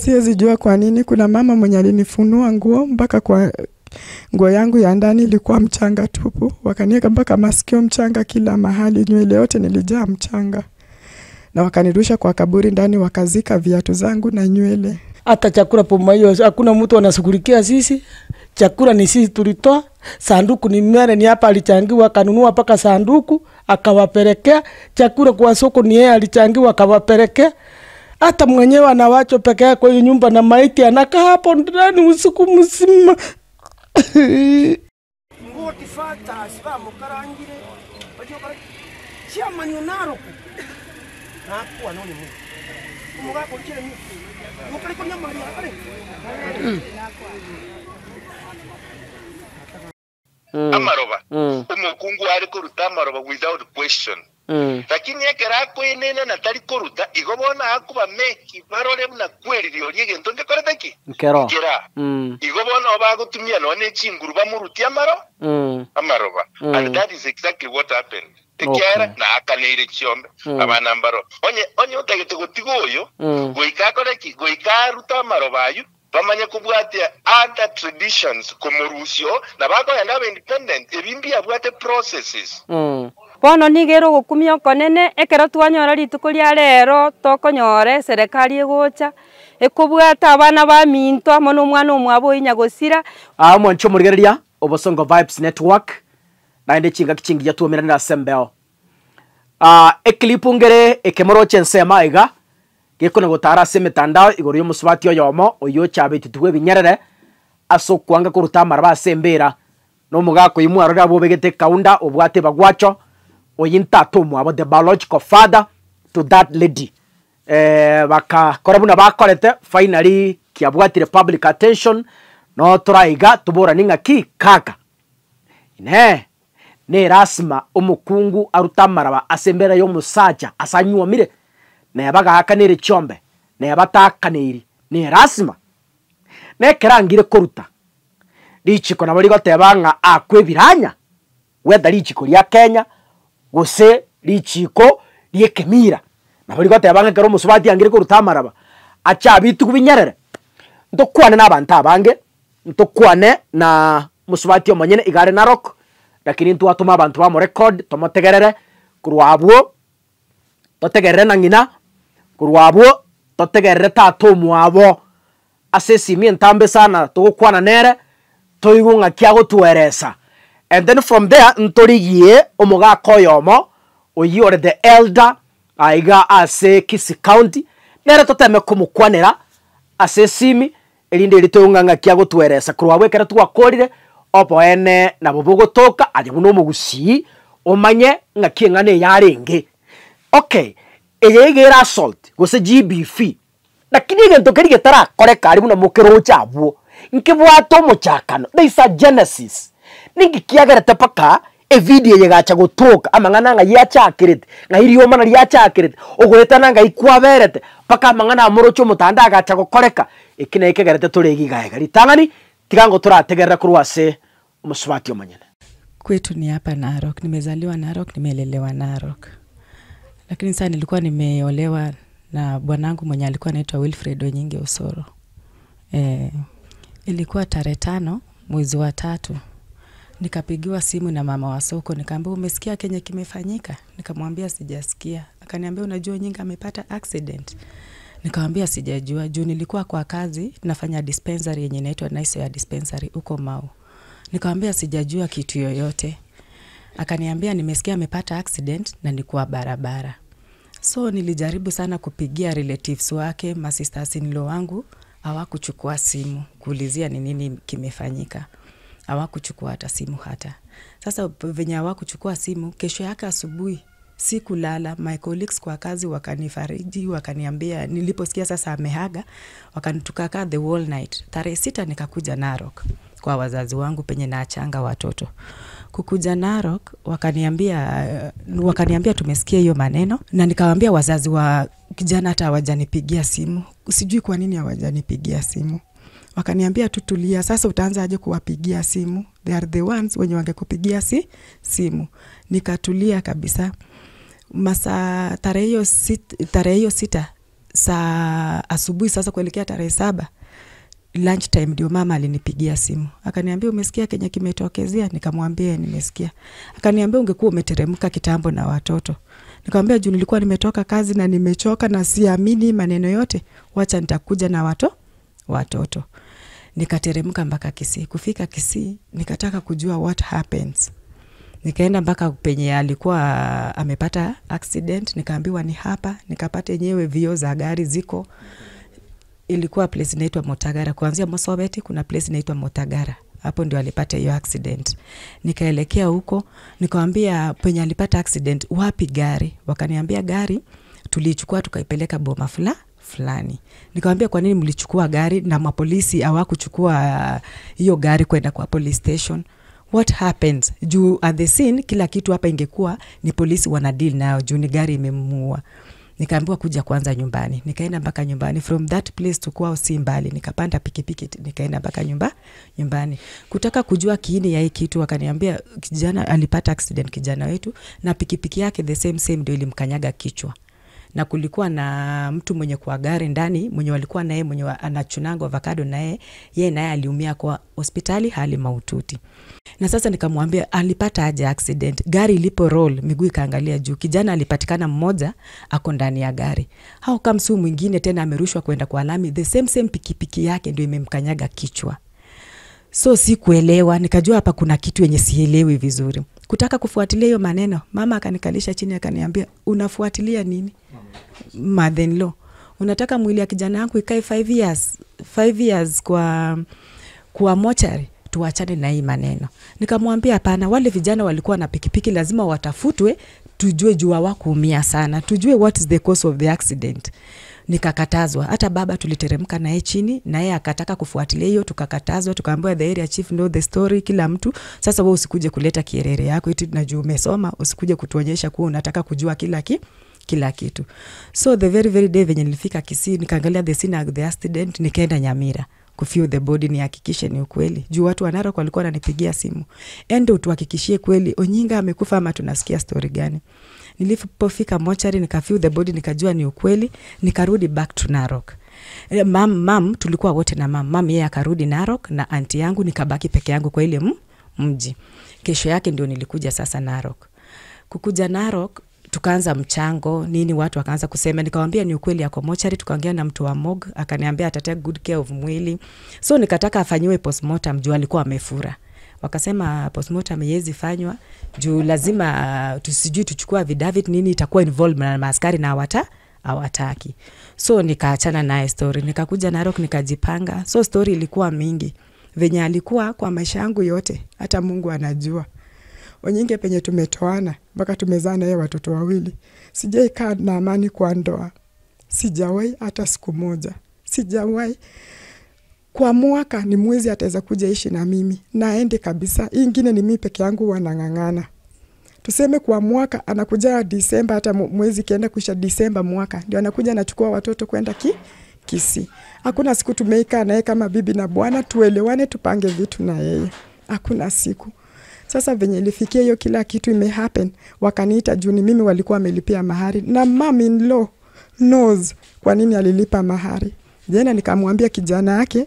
Siwezi jua kwa nini kuna mama mwenye alinifunua nguo mpaka kwa nguo yangu ya ndani ilikuwa mchanga tupu, wakaniweka mpaka masikio mchanga kila mahali, nywele yote nilijaa mchanga, na wakanirusha kwa kaburi ndani, wakazika viatu zangu na nywele. Hata chakula poma hiyo hakuna mtu anashughulikia sisi. Chakula ni sisi tulitoa, sanduku ni mere ni hapa alichangiwa akanunua mpaka sanduku akawapelekea. Chakula kwa soko ni yeye alichangiwa akawapelekea. Hata mwenyewe anawachwa peke yake kwa hiyo nyumba na maiti anakaa hapo ndani usiku mzima. Amaroba, omokungu are koruta amaroba without question. Lakini ekero akoenena na tari koruta, igo bono akoba make barore buna kweri rirorio egento ngekorete ki? Nkero. Nkera. Igo bono bagotumia nonya ne chinguru bamorutie amaro amaroba. And that is exactly what happened. Ekiagera naakaneire chiombe abana mbaro. Onye onye otagete gotiga oyo, goika akore ki? Goika arute amaroba ayio, bamanye kobwatia other traditions komorusia oo, na bakogenda abe independent, ebi mbiabwate processes. Bono nigo ere ogokumia okonene, ekero twanyora rituko ria rero tokonyora eserekari egocha, ekobwata abana baminto amo na omwana omwabo oyio nyagosira. Aa mwanche omorigereria Obosongo Vibes Network, naende chingaki chingiya twaumeranire ase embeo. Aa eclip ngere ekemoroche ensemo aiga, gekona gotara ase emetandao igoro y'omosubati oyomo oyio ochabetetigwe ebinyerere ase okwanga koruta amaraba ase embera, na omogaka oyio mwarorire abwo obegete ekaunda obwate ebagwacho, oyio ntata omwabo the biological father to that lady. Bakakora buna bakorete finally kiabwatire public attention, no toraiga toboranie ng'aki kaka. Inee! Nerasima omokungu arute amaraba ase embera y'omosacha ase anyuomire? Neba gaakanere chiombe, neba taakaneiri, nerasima? Nekero angire koruta, richiko nabo rigoteba ng'a akwe ebiranya, whether richiko ria Kenya, gose richiko ri'ekemira, nabo rigoteba ng'a ekero omosubati angire koruta amaraba, ache abitigu binyerere. Ntokwane na abanto abange, ntokwane na mosubati omonyene iga are Narok, lakini ntwatoma abanto bamorecord tomotegerere, korwa abwo totegerere na ng'ina, korwa abwo totegerere tata omwabo, ase esimi entambe sana togokwana nere, toigwe ng'aki agotueresa. And then from there ntorigie omogaka oyomo, oyio ore the elder aiga ase Kisii county, nere toteme komokwanera ase esimi, erinde erio toigwe ng'a ng'aki agotueresa. Korwa abwo ekero twakorire, oboene nabo bogotoka aye buna omogusii, omanye ng'aki eng'ana eye yarenge. Okay, eye iga ere assault gose GBV, Lakini egento keria getarakoreka aria buna mokeroche abwo, nkebwate omochakano, there is a genesis. Ninki kiagerete mpaka evideo eye egacha gotoka, amang'ana ng'ai achakerete, ng'ai riomana riachakerete, ogoetana ng'ai kwaberete, mpaka amang'ana amoroche omotandao agacha gokoreka, eki naye kegerete tore iga iga. Ritang'ani, tiga ngo torategerera korwa ase omosubati omonyene. Kwetu ni hapa Narok, nimezaliwa Narok, nimelelewa Narok. Lakini sasa nilikuwa nimeolewa na bwanangu mwenye alikuwa anaitwa Wilfred Onyinge Osoro. Eh, ilikuwa tarehe tano mwezi wa tatu. Nikapigiwa simu na mama wa soko, nikaambiwa umesikia kenye kimefanyika? Nikamwambia sijasikia. Akaniambia unajua Onyinga amepata accident. Nikamwambia sijajua, juu nilikuwa kwa kazi nafanya dispensary yenye inaitwa Nice ya dispensary huko Mau. Nikamwambia sijajua kitu yoyote. Akaniambia nimesikia amepata accident na ni kwa barabara. So nilijaribu sana kupigia relatives wake, masisters in law wangu, hawakuchukua simu kuulizia ni nini kimefanyika. Hawakuchukua hata simu hata. Sasa venye hawakuchukua simu, kesho yake asubuhi sikulala, my colleagues kwa kazi wakanifariji, wakaniambia, niliposikia sasa amehaga, wakanitukakaa the whole night. Tarehe sita nikakuja Narok kwa wazazi wangu penye naachanga watoto. Kukuja Narok wakaniambia, wakaniambia tumesikia hiyo maneno, na nikawaambia wazazi wa kijana hata hawajanipigia simu, sijui kwa nini hawajanipigia simu. Wakaniambia tu tulia, sasa utaanza aje kuwapigia simu? They are the ones wenye wangekupigia si simu. Nikatulia kabisa. Masaa tarehe hiyo sit, tarehe hiyo sita Saa asubuhi sasa kuelekea tarehe saba lunch time ndio mama alinipigia simu akaniambia, umesikia kenye kimetokezea? Nikamwambia nimesikia. Akaniambia ungekuwa umeteremka kitambo na watoto. Nikamwambia juu nilikuwa nimetoka kazi na nimechoka na siamini maneno yote, wacha nitakuja na watoto. Nikateremka mpaka Kisii. Kufika Kisii nikataka kujua what happens. Nikaenda mpaka penye alikuwa amepata accident, nikaambiwa ni hapa. Nikapata yenyewe vioo za gari ziko ilikuwa place inaitwa Motagara. Kuanzia Mosobeti kuna place inaitwa Motagara, hapo ndio alipata hiyo accident. Nikaelekea huko, nikawambia penye alipata accident, wapi gari? Wakaniambia gari tuliichukua tukaipeleka boma fulani. Nikamwambia kwa nini mlichukua gari na mapolisi hawakuchukua hiyo gari kwenda kwa police station? What happens? Juu at the scene kila kitu hapa ingekuwa ni polisi wana deal nayo juu ni gari imemuua. Nikaambiwa kuja kwanza nyumbani. Nikaenda mpaka nyumbani. From that place to kwao si mbali. Nikapanda pikipiki nikaenda mpaka nyumbani. Kutaka kujua kiini ya hii kitu wakaniambia kijana alipata accident, kijana wetu, na pikipiki yake the same same ndio ilimkanyaga kichwa. Na kulikuwa na mtu mwenye kwa gari ndani, mwenye walikuwa naye, mwenye anachunanga avocado naye, yeye naye aliumia kwa hospitali hali mahututi. Na sasa nikamwambia alipata aje accident? Gari ilipo roll, miguu ikaangalia juu. Kijana alipatikana mmoja ako ndani ya gari. How comes huyu mwingine tena amerushwa kwenda kwa lami, the same same pikipiki yake ndio imemkanyaga kichwa. So sikuelewa, nikajua hapa kuna kitu yenye sielewi vizuri. Kutaka kufuatilia hiyo maneno, mama akanikalisha chini akaniambia, unafuatilia nini? Mother in law. Unataka mwili ya kijana wangu ikae 5 years, 5 years kwa mochari? Tuachane na hii maneno. Nikamwambia hapana, wale vijana walikuwa na pikipiki lazima watafutwe, tujue juu hawakuumia sana, tujue what is the cause of the accident. Nikakatazwa. Hata baba tuliteremka naye chini, na yeye akataka kufuatilia hiyo, tukakatazwa, tukaambiwa the area chief know the story, kila mtu. Sasa wewe usikuje kuleta kierere yako eti najua umesoma, usikuje kutuonyesha kuwa unataka kujua kila kitu. So the very very day venye nilifika Kisii, nikaangalia the scene of the accident, nikaenda Nyamira kufeel the body nihakikishe ni ukweli. Juu watu wa Narok walikuwa wananipigia simu, ende utuhakikishie kweli Onyinga amekufa ama tunasikia story gani. Nilipofika mochari nikafeel the body nikajua ni ukweli, nikarudi back to Narok. Mam tulikuwa wote na mam. Mam yeye akarudi Narok na auntie yangu, nikabaki peke yangu kwa ile mji. Kesho yake ndio nilikuja sasa Narok. Kukuja Narok tukaanza mchango nini, watu wakaanza kusema, nikamwambia ni ukweli yako mochari. Tukaongea na mtu wa morgue akaniambia ata take good care of mwili, so nikataka afanyiwe postmortem juu alikuwa amefura. Wakasema postmortem haiwezi fanywa juu lazima tusijui tuchukue affidavit nini, itakuwa involved na maaskari na hawataki. So nikaachana naye story, nikakuja Narok nikajipanga. So story ilikuwa mingi venye alikuwa kwa maisha yangu yote, hata Mungu anajua. Onyinge penye tumetoana mpaka tumezaa naye watoto wawili, sijaikaa na amani kwa ndoa, sijawahi hata siku moja, sijawahi. Kwa mwaka ni mwezi ataweza kuja ishi na mimi naende kabisa. Hii ingine ni mimi peke yangu wanang'ang'ana. Tuseme kwa mwaka anakuja Disemba, hata mwezi kienda kuisha Disemba mwaka ndio anakuja anachukua watoto kwenda Kisii. Hakuna siku tumeika naye kama bibi na bwana tuelewane tupange vitu na yeye, hakuna siku. Sasa venye ilifikia hiyo kila kitu ime happen, wakaniita juu ni mimi walikuwa wamelipia mahari, na mom in law knows kwa nini alilipa mahari. Jana nikamwambia kijana yake,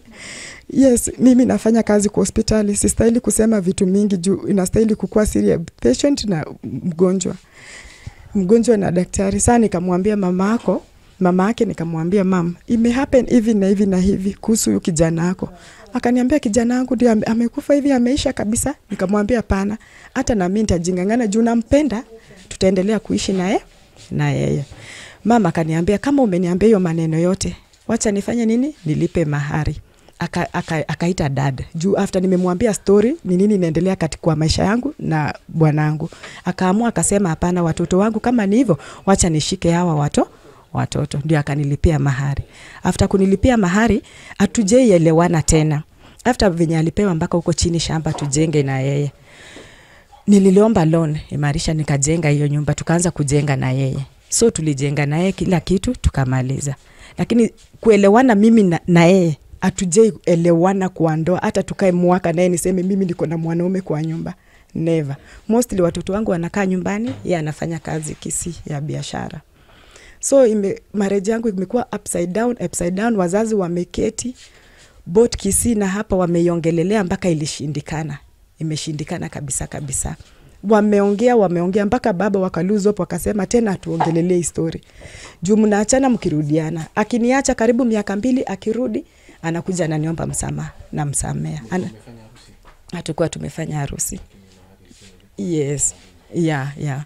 yes, mimi nafanya kazi kwa hospitali, sistahili kusema vitu mingi juu inastahili kukuwa siri ya patient na mgonjwa. Mgonjwa na daktari. Sasa nikamwambia mama yake nikamwambia mam, ime happen hivi na hivi na hivi kuhusu huyu kijana wako. Akaniambia kijana wangu ndio amekufa hivi, ameisha kabisa. Nikamwambia hapana, hata na mimi nitajingangana juu nampenda, tutaendelea kuishi naye na yeye. Mama akaniambia kama umeniambia hiyo maneno yote, wacha nifanye nini? Nilipe mahari. Akaita dad juu after nimemwambia story ni nini inaendelea katika maisha yangu na bwanangu. Akaamua akasema hapana, watoto wangu kama ni hivyo, wacha nishike hawa watoto. Ndio akanilipia mahari. After kunilipia mahari hatujaielewana tena. After venye alipewa mpaka huko chini shamba tujenge na yeye. Nililiomba loan imarisha nikajenga hiyo nyumba, tukaanza kujenga na yeye. So tulijenga na yeye kila kitu tukamaliza. Lakini kuelewana mimi na yeye hatujaielewana kwa ndoa, hata tukae mwaka naye niseme mimi niko na mwanaume kwa nyumba. Never. Mostly watoto wangu wanakaa nyumbani, yeye anafanya kazi Kisii ya biashara. So ime, marriage yangu imekuwa upside down, upside down. Wazazi wameketi both Kisii na hapa wameiongelelea mpaka ilishindikana, imeshindikana kabisa kabisa. Wameongea wameongea mpaka baba wakalose hope, wakasema tena tuongelelee hii story juu mnaachana mkirudiana. Akiniacha karibu miaka mbili, akirudi anakuja ananiomba msamaha, namsamea. Ana, hatukuwa tumefanya harusi. Yes, yeah, yeah.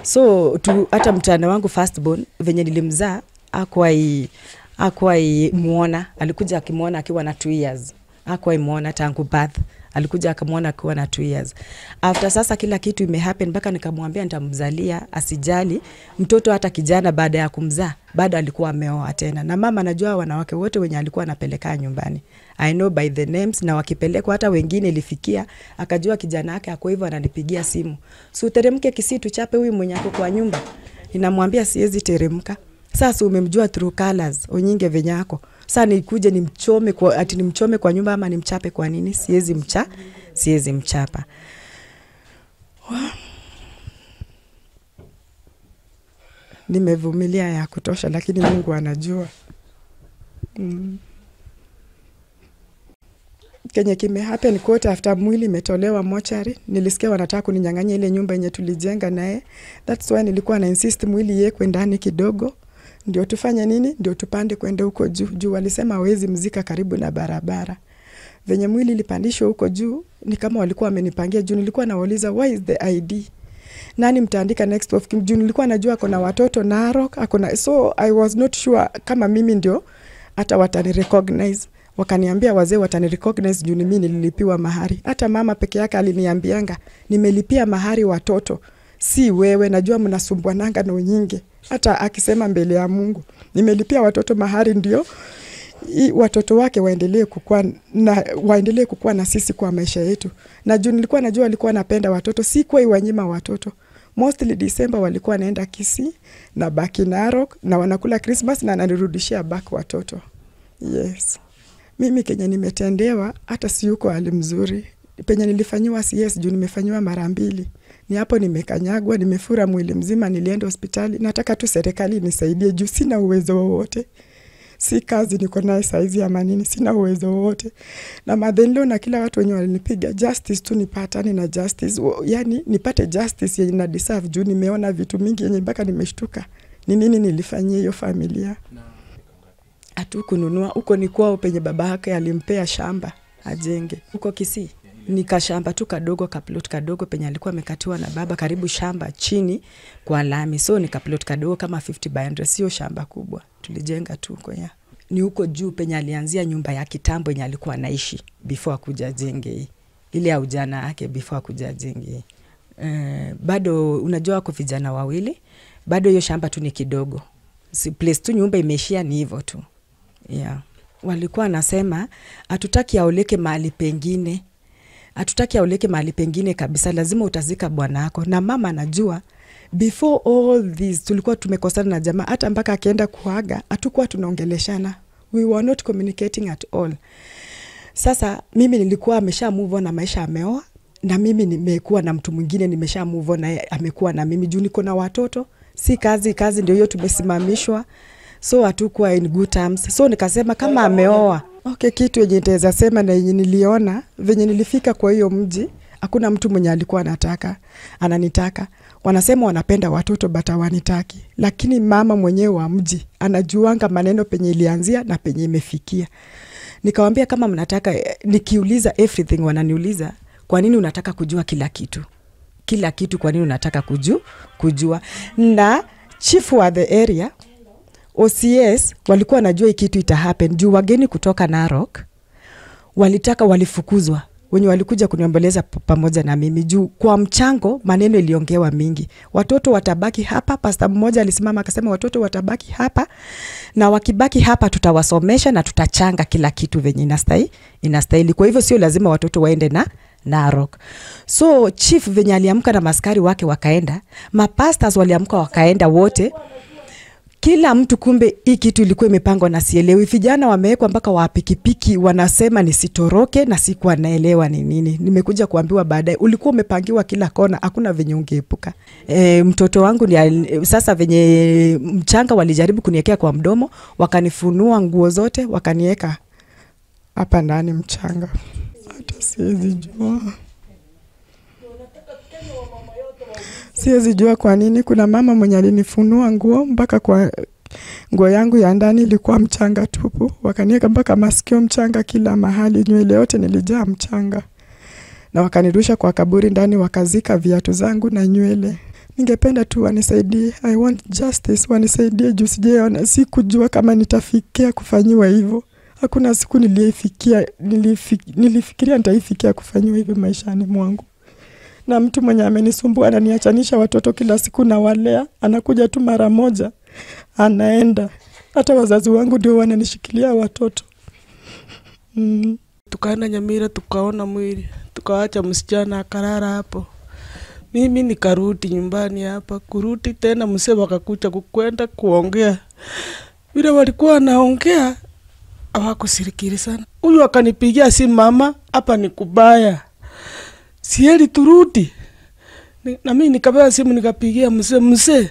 So tu, hata mtana wangu firstborn venye nilimzaa hakuwahi hakuwahi muona, alikuja akimwona akiwa na 2 years, hakuwahi muona tangu birth, alikuja akamwona akiwa na 2 years. After sasa kila kitu imehappen mpaka nikamwambia nitamzalia asijali mtoto hata kijana. Baada ya kumzaa bado alikuwa ameoa tena, na mama anajua wanawake wote wenye alikuwa anapeleka nyumbani, I know by the names, na wakipelekwa hata wengine ilifikia akajua kijana yake ako hivyo, ananipigia simu, si uteremke Kisii tuchape huyu mwenye ako kwa nyumba. Ninamwambia siwezi teremka. Sasa umemjua through colors Onyinge venye ako sasa, nikuje nimchome kwa, ati nimchome kwa nyumba ama nimchape kwa nini? Siwezi mcha, siwezi mchapa. Nimevumilia ya kutosha, lakini Mungu anajua. Kenye kime happen kote after mwili imetolewa mochari, nilisikia wanataka kuninyang'anya ile nyumba yenye tulijenga naye. That's why nilikuwa na insist mwili iwekwe ndani kidogo, ndio tufanye nini, ndio tupande kwenda huko juu. Juu walisema hawezi mzika karibu na barabara. Venye mwili ilipandishwa huko juu, ni kama walikuwa wamenipangia juu. Nilikuwa nawauliza why is the ID nani mtaandika next of kin? Juu nilikuwa najua ako na watoto Narok, ako na, so I was not sure kama mimi ndio hata watani recognize. Wakaniambia wazee watani recognize juu ni mimi nililipiwa mahari. Hata mama peke yake aliniambianga nimelipia mahari watoto, si wewe. Najua mnasumbuananga na Onyinge. Hata akisema mbele ya Mungu nimelipia watoto mahari ndio watoto wake waendelee kukua na sisi kwa maisha yetu. Na juu nilikuwa najua walikuwa wanapenda watoto, sikuwa iwanyima watoto. Mostly December walikuwa wanaenda Kisii na baki Narok na wanakula Christmas na ananirudishia back watoto. Yes. Mimi kenye nimetendewa hata siyuko hali mzuri. Penye nilifanyiwa CS juu nimefanyiwa mara mbili. Ni hapo nimekanyagwa, nimefura mwili mzima, nilienda hospitali. Nataka tu serikali nisaidie juu sina uwezo wowote. Si kazi niko naye saizi ama nini, sina uwezo wowote. Na mother-in-law na kila watu wenye walinipiga justice tu nipatane na justice. Yani nipate justice yenye na deserve juu nimeona vitu mingi yenye mpaka nimeshtuka. Ni nini nilifanyia hiyo familia? Hatukununua huko, ni kwao penye baba yake alimpea shamba ajenge huko Kisii. Ni kashamba tu kadogo, kaplot kadogo penye alikuwa amekatiwa na baba, karibu shamba chini kwa lami, so ni kaplot kadogo kama 50 by 100, sio shamba kubwa, tulijenga tu huko ya. Ni huko juu penye alianzia nyumba ya kitambo yenye alikuwa anaishi before akuja ajenge hii, ile ya ujana yake before akuja ajenge hii. Bado unajua wako vijana wawili, bado hiyo shamba tu ni kidogo, si place tu nyumba imeishia ni hivyo tu. Yeah. Walikuwa nasema hatutaki aoleke mahali pengine, hatutaki aoleke mahali pengine kabisa, lazima utazika bwana yako. Na mama anajua before all this tulikuwa tumekosana na jamaa, hata mpaka akienda kuaga hatukuwa tunaongeleshana, we were not communicating at all. Sasa mimi nilikuwa amesha move on na maisha, ameoa na mimi nimekuwa na mtu mwingine, nimesha move on na yeye amekuwa na mimi juu niko na watoto, si kazi, kazi ndio hiyo tumesimamishwa, so hatukuwa in good terms. So nikasema kama ameoa okay, kitu yenye nitaweza sema na yenye niliona venye nilifika kwa hiyo mji, hakuna mtu mwenye alikuwa anataka ananitaka. Wanasema wanapenda watoto but hawanitaki, lakini mama mwenyewe wa mji anajuanga maneno penye ilianzia na penye imefikia. Nikawambia kama mnataka, nikiuliza everything wananiuliza kwa nini unataka kujua kila kitu, kila kitu, kwa nini unataka kujua? Na chief wa the area OCS walikuwa wanajua hii kitu ita happen juu wageni kutoka Narok walitaka walifukuzwa wenye walikuja kuniomboleza pamoja na mimi juu kwa mchango maneno iliongewa mingi, watoto watabaki hapa. Pasta mmoja alisimama akasema watoto watabaki hapa, na wakibaki hapa tutawasomesha na tutachanga kila kitu venye inastahili. Kwa hivyo sio lazima watoto waende na Narok. So chief venye aliamka na maskari wake wakaenda, mapastors waliamka wakaenda wote. Kila mtu kumbe hii kitu ilikuwa imepangwa na sielewi. Vijana wamewekwa mpaka wa pikipiki wanasema nisitoroke na sikuwa naelewa ni nini. Nimekuja kuambiwa baadaye ulikuwa umepangiwa kila kona, hakuna venye ungeepuka. E, mtoto wangu ni, sasa venye mchanga walijaribu kuniwekea kwa mdomo, wakanifunua nguo zote, wakaniweka hapa ndani mchanga. Hata siwezi jua. Siwezi jua kwa nini. Kuna mama mwenye alinifunua nguo mpaka kwa nguo yangu ya ndani ilikuwa mchanga tupu, wakaniweka mpaka masikio mchanga kila mahali, nywele yote nilijaa mchanga, na wakanirusha kwa kaburi ndani, wakazika viatu zangu na nywele. Ningependa tu wanisaidie, I want justice, wanisaidie juu sijaona, sikujua kama nitafikia kufanyiwa hivyo. Hakuna siku nilifikia, nilifikiria nitaifikia kufanyiwa hivyo maishani mwangu na mtu mwenye amenisumbua ananiachanisha watoto kila siku nawalea, anakuja tu mara moja anaenda. Hata wazazi wangu ndio wananishikilia watoto mm. Tukaenda Nyamira tukaona mwili, tukaacha msichana akalala hapo. Mimi nikarudi nyumbani hapa, kurudi tena mzee wakakuja kukwenda kuongea. Vile walikuwa wanaongea hawakushirikiri sana. Huyu akanipigia simu, mama, hapa ni kubaya, sieli turudi. Na mimi nikapewa simu nikapigia mzee, mzee,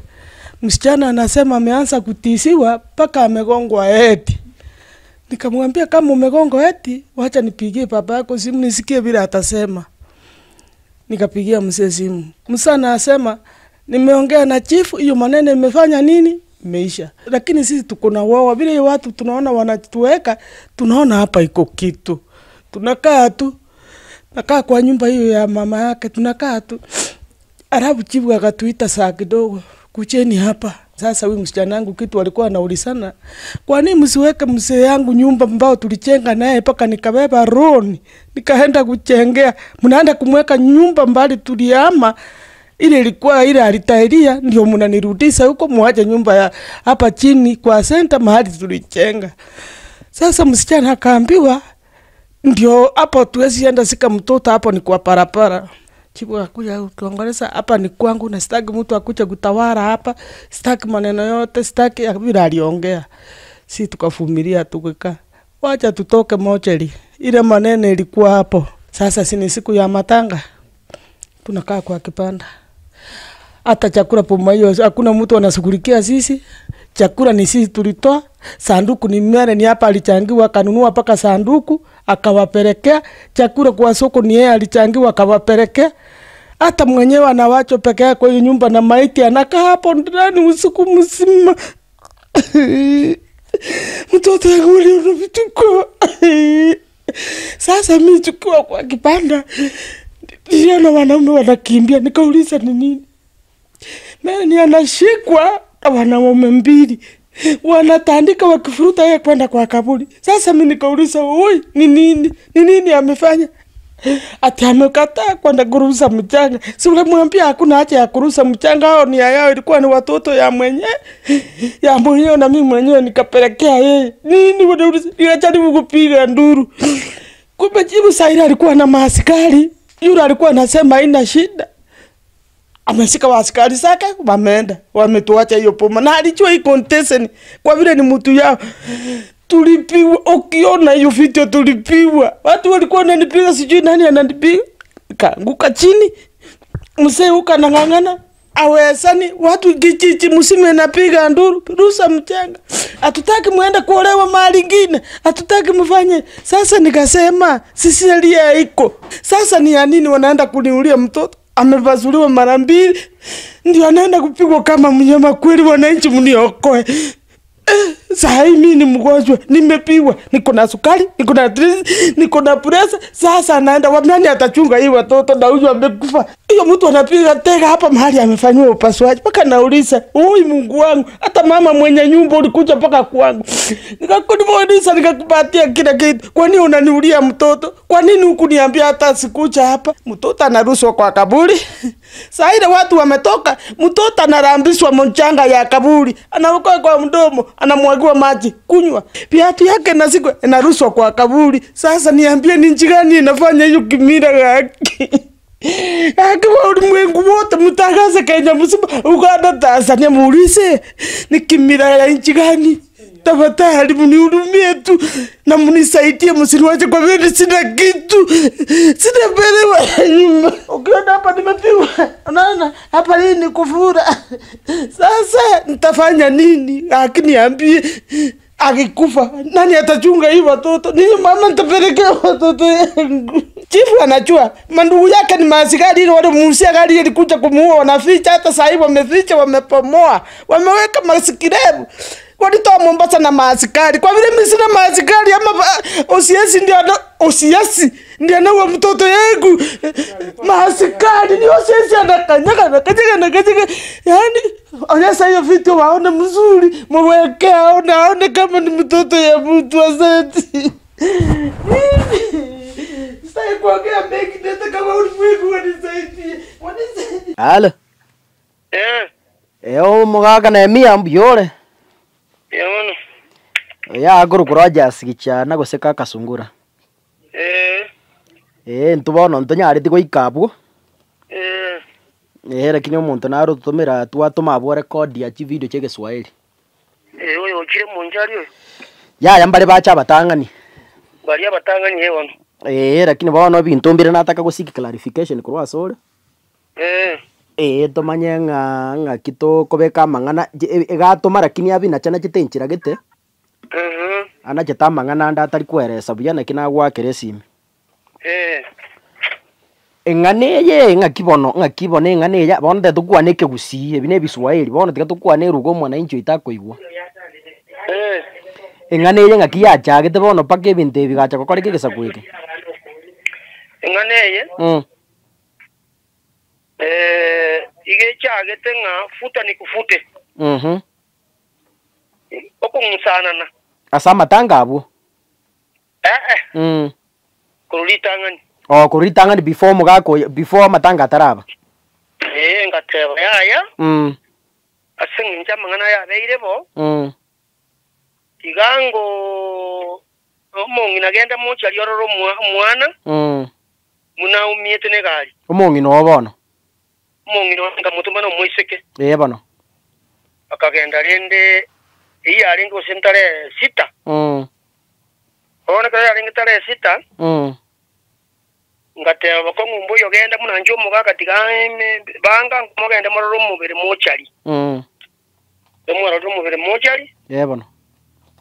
msichana anasema ameanza kutisiwa mpaka amegongwa eti. Nikamwambia kama umegongwa eti, wacha nipigie baba yako simu nisikie vile atasema. Nikapigia mzee simu. Mzee anasema nimeongea na chifu, hiyo maneno imefanya nini? Imeisha. Lakini sisi tuko na wao, vile watu tunaona wanatuweka, tunaona hapa iko kitu. Tunakaa tu. Nakaa kwa nyumba hiyo ya mama yake, tunakaa tu. Alafu chifu akatuita saa kidogo, kucheni hapa. Sasa huyu msichana wangu kitu walikuwa wanaulizana, kwa nini msiweke mzee yangu nyumba ambao tulichenga naye mpaka nikabeba roni nikaenda kuchengea, mnaenda kumweka nyumba mbali tulihama ile ilikuwa ile alitairia, ndio mnanirudisha huko, muache nyumba ya hapa chini kwa senta mahali tulichenga. Sasa msichana akaambiwa ndio hapo tuwezi enda sika mtoto hapo ni kwa parapara. Chifu akakuja kutuongelesha hapa ni kwangu na sitaki mtu akuje kutawala hapa, sitaki maneno yote, sitaki vile aliongea. Si tukavumilia tukakaa. Wacha tutoke mochari. Ile maneno ilikuwa hapo. Sasa si ni siku ya matanga. Tunakaa kwa kibanda. Hata chakula poma hiyo hakuna mtu anashughulikia sisi. Chakula ni sisi tulitoa. Sanduku ni mimi ni hapa alichangiwa akanunua mpaka sanduku akawapelekea. Chakula kwa soko ni yeye alichangiwa akawapelekea. Hata mwenyewe anawachwa peke yake kwa hiyo nyumba na maiti anakaa hapo ndani usiku mzima. Mtoto wangu aliona vituko. Sasa mimi tukiwa kwa kibanda niliona wanaume wanakimbia, nikauliza ni nini. Mimi anashikwa na wanaume mbili wanatandika wakifuruta yeye kwenda kwa kaburi. Sasa mimi nikauliza, oi, ni nini? Ni nini amefanya? Ati amekataa kwenda kurusa mchanga. Si ulimwambia hakuna haja ya kurusa mchanga, hao ni yao, ilikuwa ni watoto ya mwenye ya mwenyewe, na mimi mwenyewe nikapelekea yeye. Nini wanauliza? Nikajaribu kupiga nduru. Kumbe jibu Saira alikuwa na maaskari. Yule alikuwa anasema haina shida. Ameshika waaskari zake wameenda, wametuacha hiyo poma, na alijua hii contestant kwa vile ni mtu yao. Tulipiwa, ukiona hiyo video tulipiwa. Watu walikuwa wananipiga, sijui nani ananipiga, kaanguka chini. Mzee huko anang'ang'ana awezani, watu kijiji msime napiga nduru, rusa mchanga, hatutaki muende kuolewa mahali ingine, hatutaki mfanye. Sasa nikasema sisi sheria iko sasa, ni ya nini wanaenda kuniulia mtoto amepasuliwa mara mbili, ndio anaenda kupigwa kama mnyama? Kweli wananchi mniokoe. Saa hii mimi ni mgonjwa, nimepigwa, niko na sukari, niko na trisi, niko na presa. Sasa naenda wapi? Nani atachunga hii watoto na huyu amekufa? Hiyo mtu anapiga tega hapa mahali amefanyiwa upasuaji, mpaka nauliza, oi Mungu wangu, hata mama mwenye nyumba ulikuja mpaka kwangu, nikakuuliza, nikakupatia kila kitu, kwa nini unaniulia mtoto? Kwa nini hukuniambia hata sikuja hapa? Mtoto anarushwa kwa kaburi. Saa ile watu wametoka, mtoto analambishwa mchanga ya kaburi, anawekwa kwa mdomo, anamwagiwa maji kunywa, viatu yake na siku inarushwa kwa kaburi. Sasa niambie, ni nchi gani inafanya hiyo kimila yake? Gaki ba ulimwengu wote mtangaze Kenya mzima, Uganda, Tanzania, muulize ni kimila ya nchi gani? Tafadhali mnihurumie tu na mnisaidie, msiniwache kwa vile sina kitu, sina mbele wala nyuma. Ukiona hapa nimepigwa, unaona hapa hii ni kufura. Sasa nitafanya nini? Lakini niambie, akikufa nani atachunga hii watoto? Ni mama nitapelekea watoto yangu. Chifu anajua mandugu yake ni maaskari, ile walimuuzia gari ilikuja kumuua, wanaficha hata saa hii wameficha, wamepomoa, wameweka maskirebu walitoa Mombasa na maaskari. Kwa vile mimi sina maaskari ama OCS ndio ana OCS ndio anaua mtoto yangu. Maaskari ni OCS anakanyaga anakanyaga anakanyaga. Yaani onyesha hiyo video waone mzuri, muweke aone aone kama ni mtoto ya mtu asante. Mimi sitaki kuongea mengi, nataka kama ulimwengu wanisaidie. Wanisaidie. Halo. Eh, Eo omogaka Nehemia mbuya ore? mbuya mono. Oyo akorokwa Rogers Gichana gose kaka Sungura. Eh, Ee intwe bono ntonyareti goika abwo. eh, Ee lakini omonto nare ototomera twatoma abwo record ya chividio chia egeswahili. eh, oyo ochire monchari oyo. Yaya mbare bache abatang'ani. Baria abatang'ani eh bono. Ee lakini bono ebinto mbire nataka go seek clarification korwa ase ore. Eh, Ee tomanye ng'a ng'aki tokobeka amang'ana egatoma lakini abinachanachete enchera gete. mhm, Anachete amang'ana ande atari koeresa buya naki nagoakera esimi. eh, Eng'ana eye ng'aki bono ng'aki bono eng'ana eye bono tari tokwane ekegusii ebi na ebiswahili bono tiga tokwane eruga omwananchi oito akoigwa. eh. Eng'ana eye ng'aki yachagete bono mpaka ebinto ebi bigacha gokoreka egesaku eke. Eng'ana eye eh, iga echagete ng'a futa nikufute okong'usanana Ase amatanga abwo. eh eh korwa ritang'ani. Oh, korwa ritang'ani before omogaka oyo before amatanga ataraba. Eh, ngateba yaya ase eng'encho amang'ana aya abeire bo tiga ngo omong'ina genda mochari orore omwana buna aumiete na egari. Omong'ina oo bono. Omong'ina one nkamotoma na omoiseke. Ee bono. Akagenda rende eyio yarenge gose ntare sita. Bono ekero yarenge tare sita, ngateba bokong'u mbuya genda buna inche omogaka tiga ime banga mogende morore omobere mochari. Emwarorire omobere mochari. Ee bono.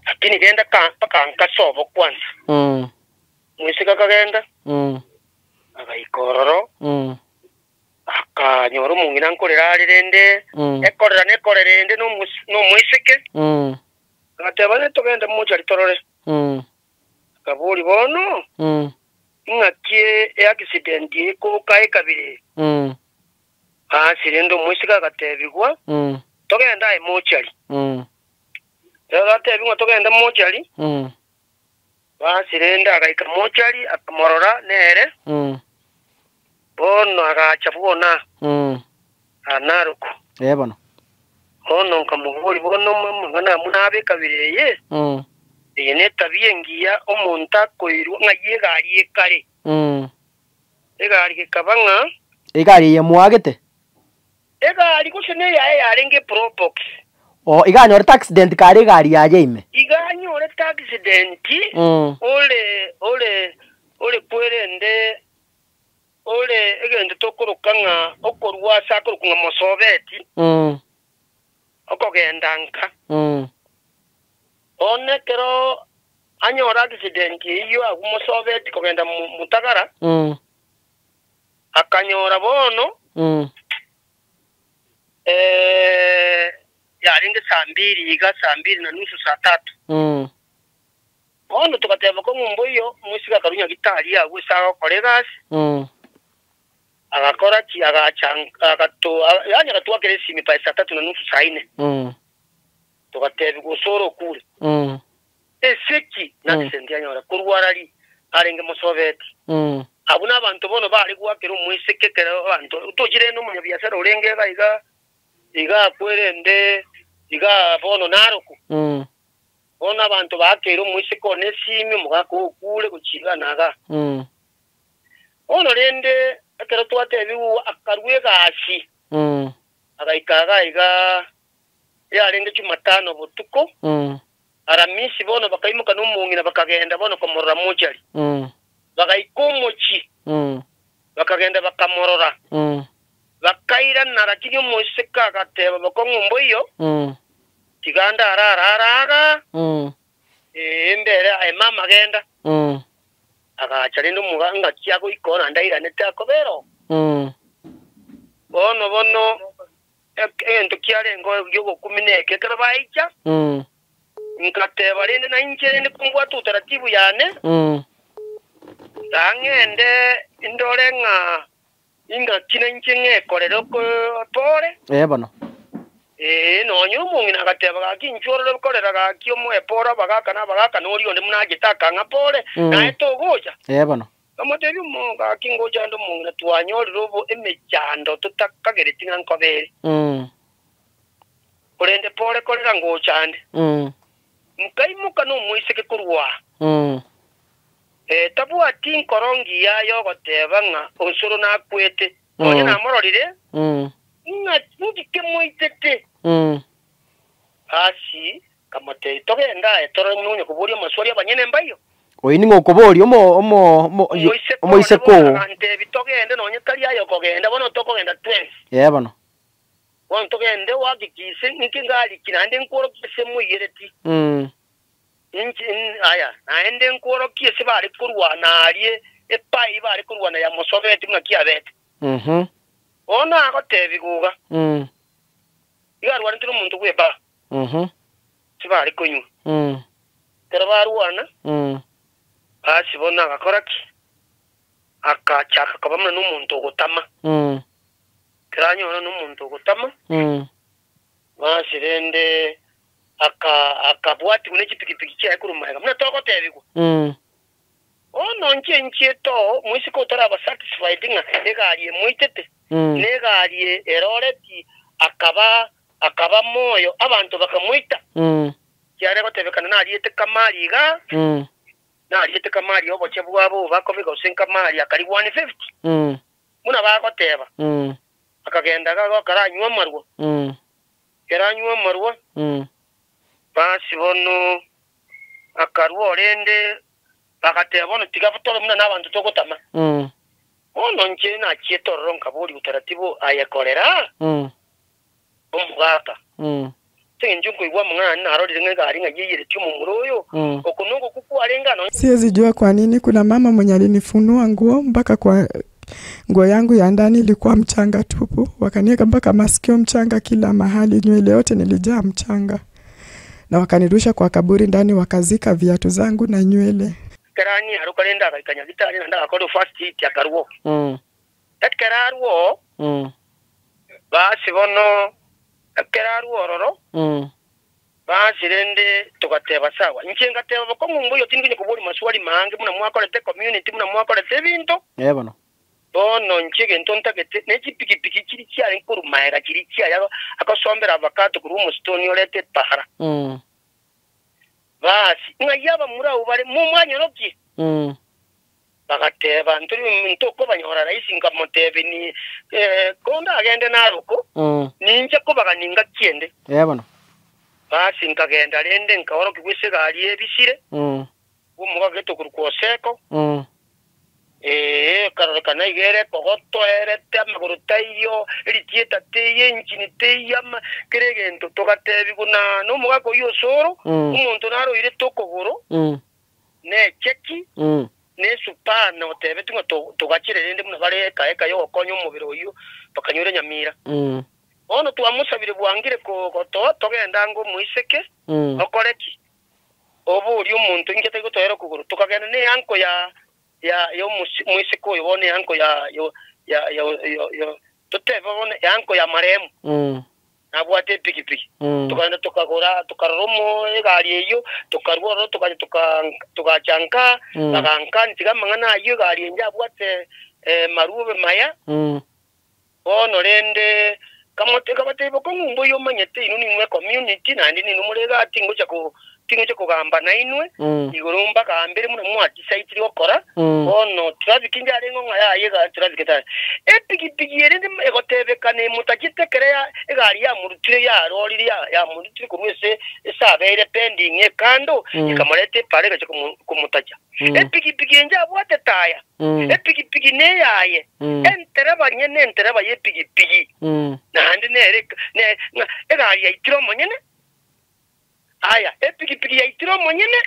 Lakini genda ka mpaka nkasobo kwanza. Moiseke akagenda, agaika ororo, akanyora omong'ina nkorera are rende, ekorera nekorera ende nomoiseke, agateba ne togende mochari torore. Akabori bono, ing'aki eaccident ekoka ekabere. Ase rende omoiseke agatebigwa, togende aye mochari. Ekero atebigwa togende mochari, basi rende agaika mochari, akamorora nere, bono agacha bwona, Narok. Ee bono. Bono nkamobori bono amang'ana amo nabe ekabira eye, eye netabia engiya omonto akoirwa ng'ai egari ekare. Egari gekaba ng'a Egari eye mwagete? Egari gose neyaye yarenge Probox. Oh, iga anyorete accident kare egari yaye ime. Iga anyorete accident ore ore ore kwerende ore egento tokoroka ng'a okorwa ase akorokwa ng'a Mosobeti okogenda nka. Bono ekero anyora accident eyio agwo Mosobeti kogenda Mutagara, akanyora bono yarenge saa mbili iga, saa mbili na nusu, saa tatu. Bono togateba kong'u mboiyo, omoiseke akarwa nyagitari agwo ase agokora egasi, agakora ki, agacha agato yaani agatwakera esimi by saa tatu na nusu, saa ine. Togatebigwa gose ore okure. Eseki na accident yanyora korwa arari arenge Mosobeti. Abwo na abanto bono bare goakera omoiseke ekero abanto tochire na omonyabiasara orenge iga iga iga akwerende iga bono Narok. Bono abanto baakeire omoiseke one esimi omogaka okure gochia iga na iga. Bono rende Ekero twatebiwa akarua egasi, agaika iga iga yarenge Jumatano botuko, Aramisi bono bakaimoka nomong'ina bakagenda bono komorora mochari. Bagaika omochie, bakagenda bakamorora, bakairana, lakini omoiseke agateba bokong'u mboiyo, tiga ndarare ara iga, ee, mbere aye mama genda. Agacha rende omoga ngaki agoika oo naende airanete akobera oo. Bono bono egento kiarengeo gi'ogokumia neke, ekero baicha, ngateba rende nainche rende kombwate utaratibu yane, ng'ende ndore ng'a ingaki nainche ng'ekorere pore. Ee bono. Ee, nonya omong'ina agateba, Gaki inchuo orore korera gaki omoe pore abagaaka na abagaaka, na oria onde buna achete akang'a pore, naye togocha. Ee bono. Nkamotebia, Omo, gaki ngocha ande omong'ina, twanyorire obo emechando totakagereti ng'a nkobe ere. Korende pore korera ngocha ande. Nkaimoka nomoiseke korwa aa. Ee, tabwati nkoro ngiya y'ogoteba ng'a osoro nakwete, nonya namororire, ng'a inki kemoitete. Asi nkamotebia, Togende aye torore buna onya koboria amaswali abanyene mbaiyo. Oyio ning'o okoboria omo omo omo oyo Omoiseke one omoiseke bono oo. agantebia, Togende nonya tari aye okogenda, bono tokogenda twensi. Ee bono. Bono togende oakikise inki ngariki naende nkworokie ase moiyereti. Inche, aya, naende nkworokie ase bare korwana aria epai bare korwana ya mosobeti buna kiabete. Bono agotebigwa iga, Iga arwanete nomonto bw'ebaa, tibare konywa. Ekero barwana, basi bono agakora ki? Agachaka koba buna nomonto ogotama. Ekero anyora nomonto ogotama, basi rende akabwatigwa ne chipigipigi chiaye korwa magega, buna togotebigwa. Bono inche nchiete oo, moiseke otaraba satisfied ng'a egari emoitete, na egari eroreti akaba akaba moyo, abanto bakamoita. Kiare gotebekana nariete kamari igaa, nariete kamari obochie bwabo obo bakobeka gose nkamari akari 150, buna bagoteba. Akagenda iga akaranywa amarwa. Ekero anywa amarwa, basi bono akarua orende, bagateba, Bono tiga tobe buna nabanto togotama. Bono inche nachiete ororo nkaboria utaratibu aye korera omogaka. Ase engencho nkoigwa amang'ana aane narorire ng'a egari ng'ai eyeretie omomura oyo, oko nogokwa kwarenge aa nonya. Siezi jua kwa nini kuna mama mwenye alinifunua nguo mpaka kwa nguo yangu ya ndani ilikuwa mchanga tupu, wakanieka mpaka masikio mchanga kila mahali, nywele yote nilijaa mchanga, na wakanirusha kwa kaburi ndani, wakazika viatu zangu na nywele. Ekero anyiaroka rende agaika nyagitari naende agakorwa first aid akarua oo. Ekero arua oo, basi bono ekero arua ororo, basi rende togateba sawa. Inche ngateba bokong'u mboiyo tindi konya koboria maswali maange buna mwakorete ecommunity buna mwakorete ebinto. Ee bono. Bono inche egento ntagete ne chipikipiki chiria chiarenge korwa magega chiria chiaye agosombera avocado korwa omositoni orete epara. Basi ng'ai abamura abwo bare momwanyorokie? Bagateba, Ntori ntokobanyora rahisi. Nkamotebia, Ni kondagende naroko, ninche kobagania ngaki ende. Ee bono. Basi nkagenda rende nkaorokigwa ase egari ebisire, bw'omogaka okorokwa Oseko. Ee, ekarorekana iga ere ekogotoerete, amagoro taiyo, eritieta teiyo, enchini teiyo, ama kera egento. Togatebigwa na nomogaka oyio Osoro, omonto naroirete okogoro, na echeki, na esupana, otebetwe ng'a togachere rende buna bare eka eka y'ogokonya omobere oyio, bakanyora enyamira. Bono twamosabire bwangire gotoa togende ange omoiseke, okore ki? Oborie omonto inki atari gotoera okogoro. Tokagenda ne eanko ya ya ya omoiseke oyo bono eanko ya ya ya ya ya totebe bono eanko ya marehemu nabwate epikipiki. Tokagenda tokagora tokarora omo egari eyio tokarua ororo togacha toka togacha nka bagankani tiga amang'ana ayio egari enye abwate marube maya. Bono rende kamote kabatebia bokong'u mboiyo omanyete inwe ninwe ecommunity naende ninwe more egati ngocha ko. Tingocha kogamba nainwe, igoro mbagambere buna mwatisaitiri gokora. Bono traffic njarenge ng'a yaya egari traffic tari. Epigipigi ere egotebekana emotachete ekero ya egari yamorutire yarorire ya yamorutire korwa ase ase abeire pending ekando, ekamoreta epara egacha komo komotacha. Epigipigi enche abwate taya, epigipigi neyaye, entereba nyene entereba y'epigipigi, naende nere ne ng'a egari yaitire omonyene. Aya, epigipigi yaitire omonyene,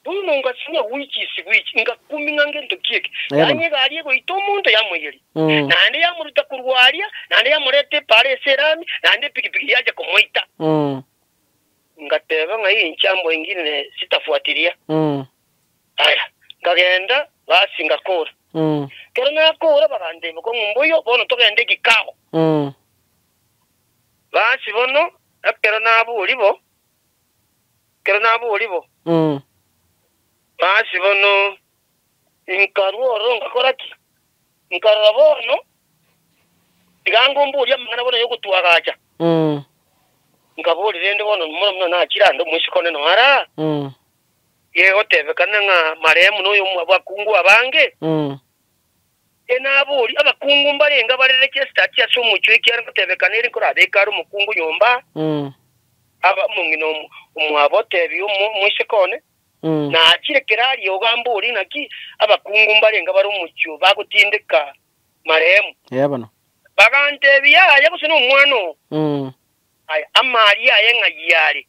bono ngasinywa gwichisi gwichi, ngakumi ng'a ngento ki eke? Yaani egari egoita omonto yamoiyeria, naende yamoruta korwa aria, naende yamoreta epaara ase erami, naende epigipigi yacha komoita. Ngateba ng'a hii nchambo ingine sitafuatilia. Aya, nkagenda, basi ngakora. Ekero nakora bagantebia, Kong'u mboiyo, bono togende egikao. Basi bono, ekero naboria bo, ekero naboria bo, basi bono inkarua ororo ngakora ki? Nkarora bono, tiga ngomborie amang'ana bono y'ogotwagacha. Nkaboria rende bono mono buna nachire ande omoiseke one noyo ara, gegotebekana ng'a marehemu noyo abakungu abange. Enaboria, abakungu mbarenge abarere chesitati ase omochie ekiagera ngotebekana ere nkorabeke are omokungu nyomba, aba omong'ina omwabo otebie omoiseke one, Nachire kera aria ogamborie naki abakungu mbarenge bare omochie oo bagotindeka marehemu. Bagantebia, Yaya, gose nomwana oo? Aya, amari aye ng'ai are?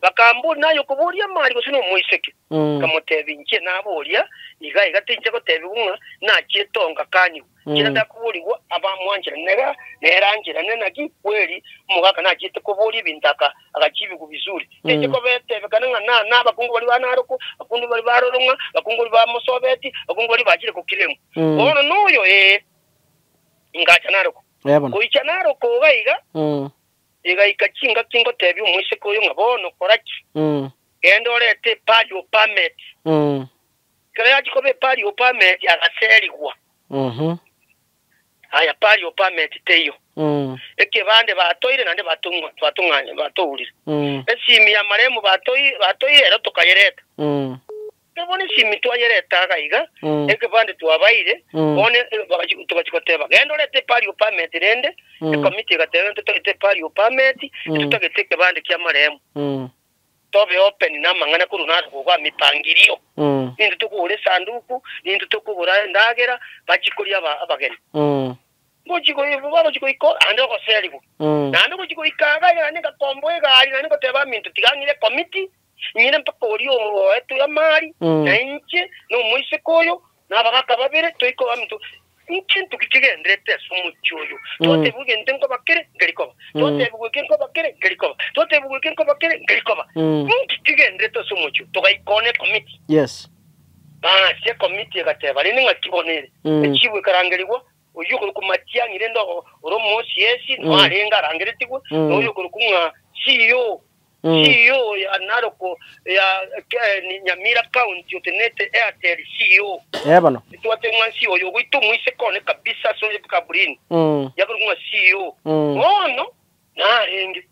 Bakamboria, Naye okoboria amari gose nomoiseke? Nkamotebia, Inche naboria iga iga, tinche gotebigwa ng'a nachiete oo ngakanigwa. Inche natakoborigwa abamwancherane nere, nere ancherane naki kweri omogaka nachiete koboria ebinto aka agachibigwa vizuri. Tinche kobetebekana ng'a na na abakungu baria ba Naroko, abakungu baria ba Rorong'a, abakungu baria ba Mosobeti, abakungu baria bachire kokiremu. Bono noyo ee, ngacha Naroko. Goicha Naroko iga iga, egaika chingaki ngotebia omoiseke oyo ng'a bono kora ki? Genda orete epario permit. Ekero yachia koba epario permit agaserigwa. Aya pario permit teiyo. Ekebande batoire naende batong'wa batong'anya batourire. Esimi ya marehemu batoi batoire ero tokayereta. Bono esimi twayereta iga iga, ekebande twabaire, bono togachia goteba, genda orete epario permit rende, ekomiti egateba ntotagete epario permit, ntotagete ekebande ki'amaremo. Tobe open namang'ana korwa naro koba mipangilio, nintwe tokogora esanduku, nintwe tokogora endagera, bachie koria abageni. Ngochia bagochia goika naende ogoserigwa, naende gochia goika iga naende ngakomboa egari naende ngoteba aminto tiga ng'ire ekomiti, Ng'ire mpaka oria oetwe amari, na inche, na omoiseke oyo, na abagaaka babere, toike ominto. Nkento ki kegendererete ase omochie oyo? Twatebigwa egento nkoba kere, nkeri koba. Twatebigwa eke nkoba kere, nkeri koba. Twatebigwa eke nkoba kere, nkeri koba. Nki kegendererete ase omochie oyo? Togaika one ekomiti. Yes. Basi ekomiti egateba, Rende ng'aki bono ere? Echibu ekarangerigwa, oyio okorokwa Matiang'i rende ore omosiesi, noo arenge arangeretigwe, na oyo okorokwa ng'a CEO, CEO ya Narok ya Nyamira County otenenete Airtel CEO. Eh bono. Twateba ng'a CEO oyo ogoita omoiseke one kabisa ase oye kaburini. Yakorokwa ng'a CEO. Bono narenge.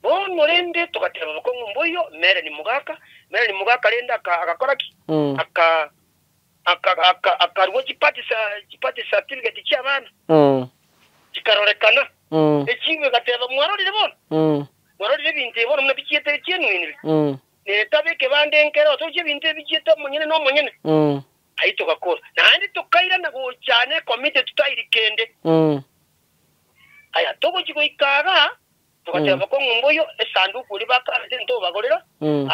Bono rende togateba bokong'u mboiyo Melanie Mogaka, Melanie Mogaka rende aka agakora ki? Aka aka aka akarua chipati chipati certificate chi'abana. Chikarorekana. Echibu egateba mwarorire bono? Mwarorire ebinto ebi bono buna bichiete echienwenire, na etabe ekebanda enkere otoche ebinto ebi bichiete omonyene na omonyene. Ayio togakora. Naende tokairana gocha nekomiti tutairi kende. Aya, togochia goika igaa, togateba bokong'u mboiyo, esanduku eria bakarete ntobagorera.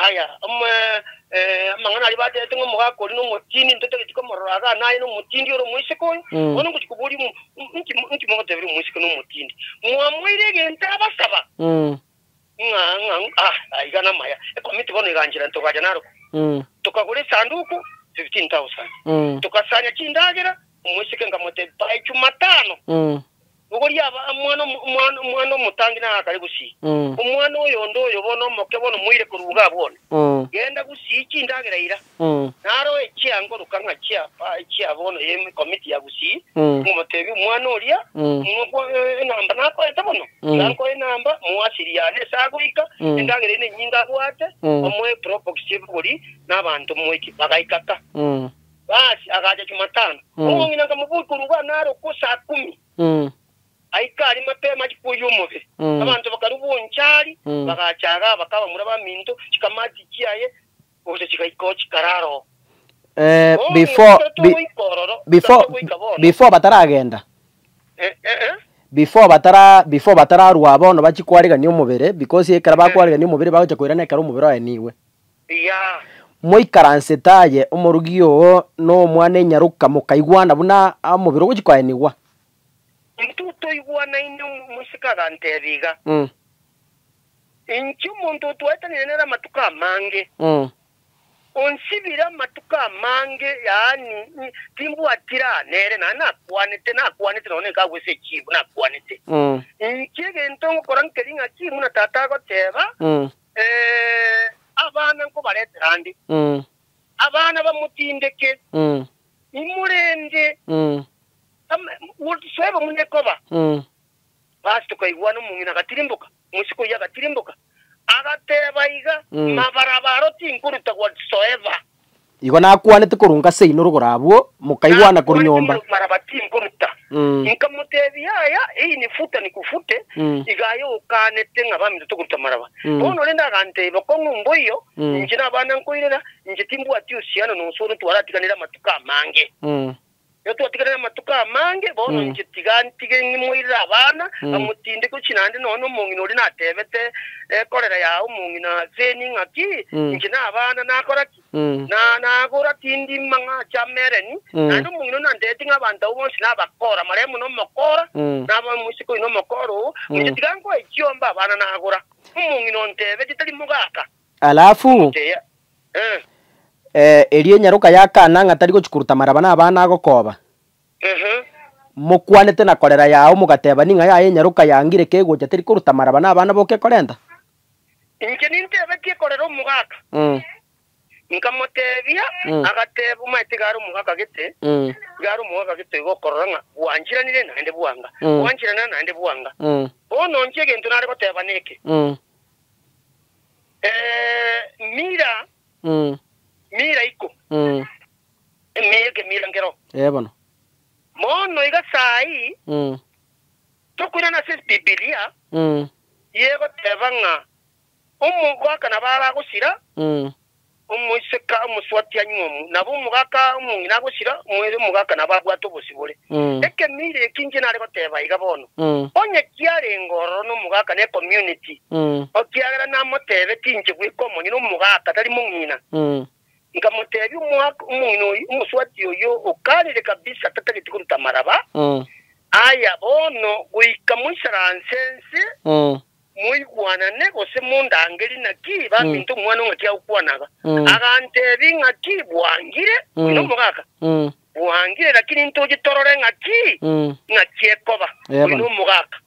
Aya, amang'ana aria batebete ng'a omogaka oria nomotindi, ntotageti komorora igaa naye nomotindi ore omoiseke oyo. Bono ngochia koboria Inki inki mogoteberia omoiseke nomotindi? Mwamoire egento abasaba, ng'a ng'a ah, aiga namaya. Ekomiti bono eganchera ntogacha narokwo. Tokagora esanduku 15,000. Togasanya chindagera, omoiseke nkamotebia by Jumatano bogoria aba omwana omwana omwana omotangi nagakare gusii. Omwana oyo onde oyo bono omoke bono moire korwa iga abwo one. Genda gusii chindagera ira. Naro echi. Chiangoruka ng'a chiapa chia bono ye committee ya Gusii, ng'omotebie omwana oria, ng'okwa enamba nakoete bono, iga nkoe enamba, moasiri yane ase agoika, endagera eye nenyinge abwate, omoe probox ebogori, na abanto moike. Bagaika ka. Basi agacha Jumatano. Omong'ina nkamoboria korwa iga narokwo saa kumi. Aika aria mapema achie kwoyia omobere. Abanto bakarua bonchari, bagacha igaa bakaba bamura baminto, chikamati chiaye, Gose chigaika oo chikarara oo. Eh, Bono before ekero be, togoika ororo, before togoika bono, before bataragenda eh, eh, eh, before batara before batararua bono bachie kwarigania omobere because ekero bakwarigania omobere bagocha koirana ekero omobere oeniwe. ya. Moikaransete aye omorugi oo na omwana enyaroka mokaigwana buna omobere ogochia koenigwa. Intwe toigwanaine omoiseke agantebia iga, Inche omonto otwaetanire nere amatuko amange, onsibire amatuko amange, yaani timbwatire aa nere, naende nakwanete, nakwanete nonya nekagwa ase echibu, nakwanete. Inche egento ngokora nkeri ng'aki buna tata agoteba, abana nkobaretera ande, abana bamotindeke, imorende, whatsoever buna ekoba. Basi tokaigwana omong'ina agatirimboka, omosike oyio agatirimboka, agateba iga, Mabarabaro tinkoruta whatsoever. Igo nakwanete korwa nkaseino rogoro abwo, mokaigwana korwa nyomba. Nakwanete maraba tinkoruta. Nkamotebia, Yaya, eyi nifuta nikufute, iga aye okanete ng'a baminto tokoruta maraba. Bono rende agantebia, Bokong'u mboiyo, inche nabana nkoirera, inche timbwati uhusiano nosoro twaratiganire amatuko amange. Nigo twatiganire amatuko amange, bono inche tiga ntige ng'imoirere abana, bamotindeke gochia naende nonya nomong'ina oria natebete ekorera yao omong'ina Zeni ng'aki, inche nabana nakora ki? Na nagora tindi mang'acha amereni, naende omong'ina oria nantebeti ng'a abanto abwo bonsi nabakora, maremo nomokora, naba omoiseke oyio nomokora oo, inche tiga nkoe chiombe abana nagora. Omong'ina ontebeti tari mogaka. Alafu, Nkamotebia, Eh. Erio enyaroka yakana ng'a tari gochia koruta amaraba na abana agokoba. Mokwanete na korera yao mogateba ning'a yaya enyaroka yangire kegocha teri koruta amaraba na abana boka ekorenta. Inche nintebetie korera omogaka. Nkamotebia, agateba, Omanyete iga are omogaka gete, iga are omogaka gete iga okorora ng'a bwanchiranire naende bwanga, bwanchirana naende bwanga. Bono inche egento nare goteba neke, Mira Mira iko, ime y'ekemira nkero. Ee bono. Mono iga sai tokoirana ase Ebibilia yegoteba ng'a omogaka nabo aragosira, omoiseke omoswati anywe nabo omogaka omong'ina agosira, omogaka nabo abwate obosibore. Ekemira eki inche nare goteba iga bono, onye kiarenge ororo nomogaka ne ecommunity, Ekiagera namotebetie inche bweka omonyene omogaka, tari mong'ina. Nkamotebia omoaka omong'ina oyio, omoswati oyio okanire kabisa tatageti koruta amaraba. Aya bono goika moisaranse ense, moigwanane, gose mondangerie naki baminto omwana o ng'aki agokwanaga. Agantebia ng'aki bwangire, oyo nomogaka, bwangire, lakini ntoche torore ng'aki, ng'aki ekoba, oyo nomogaka.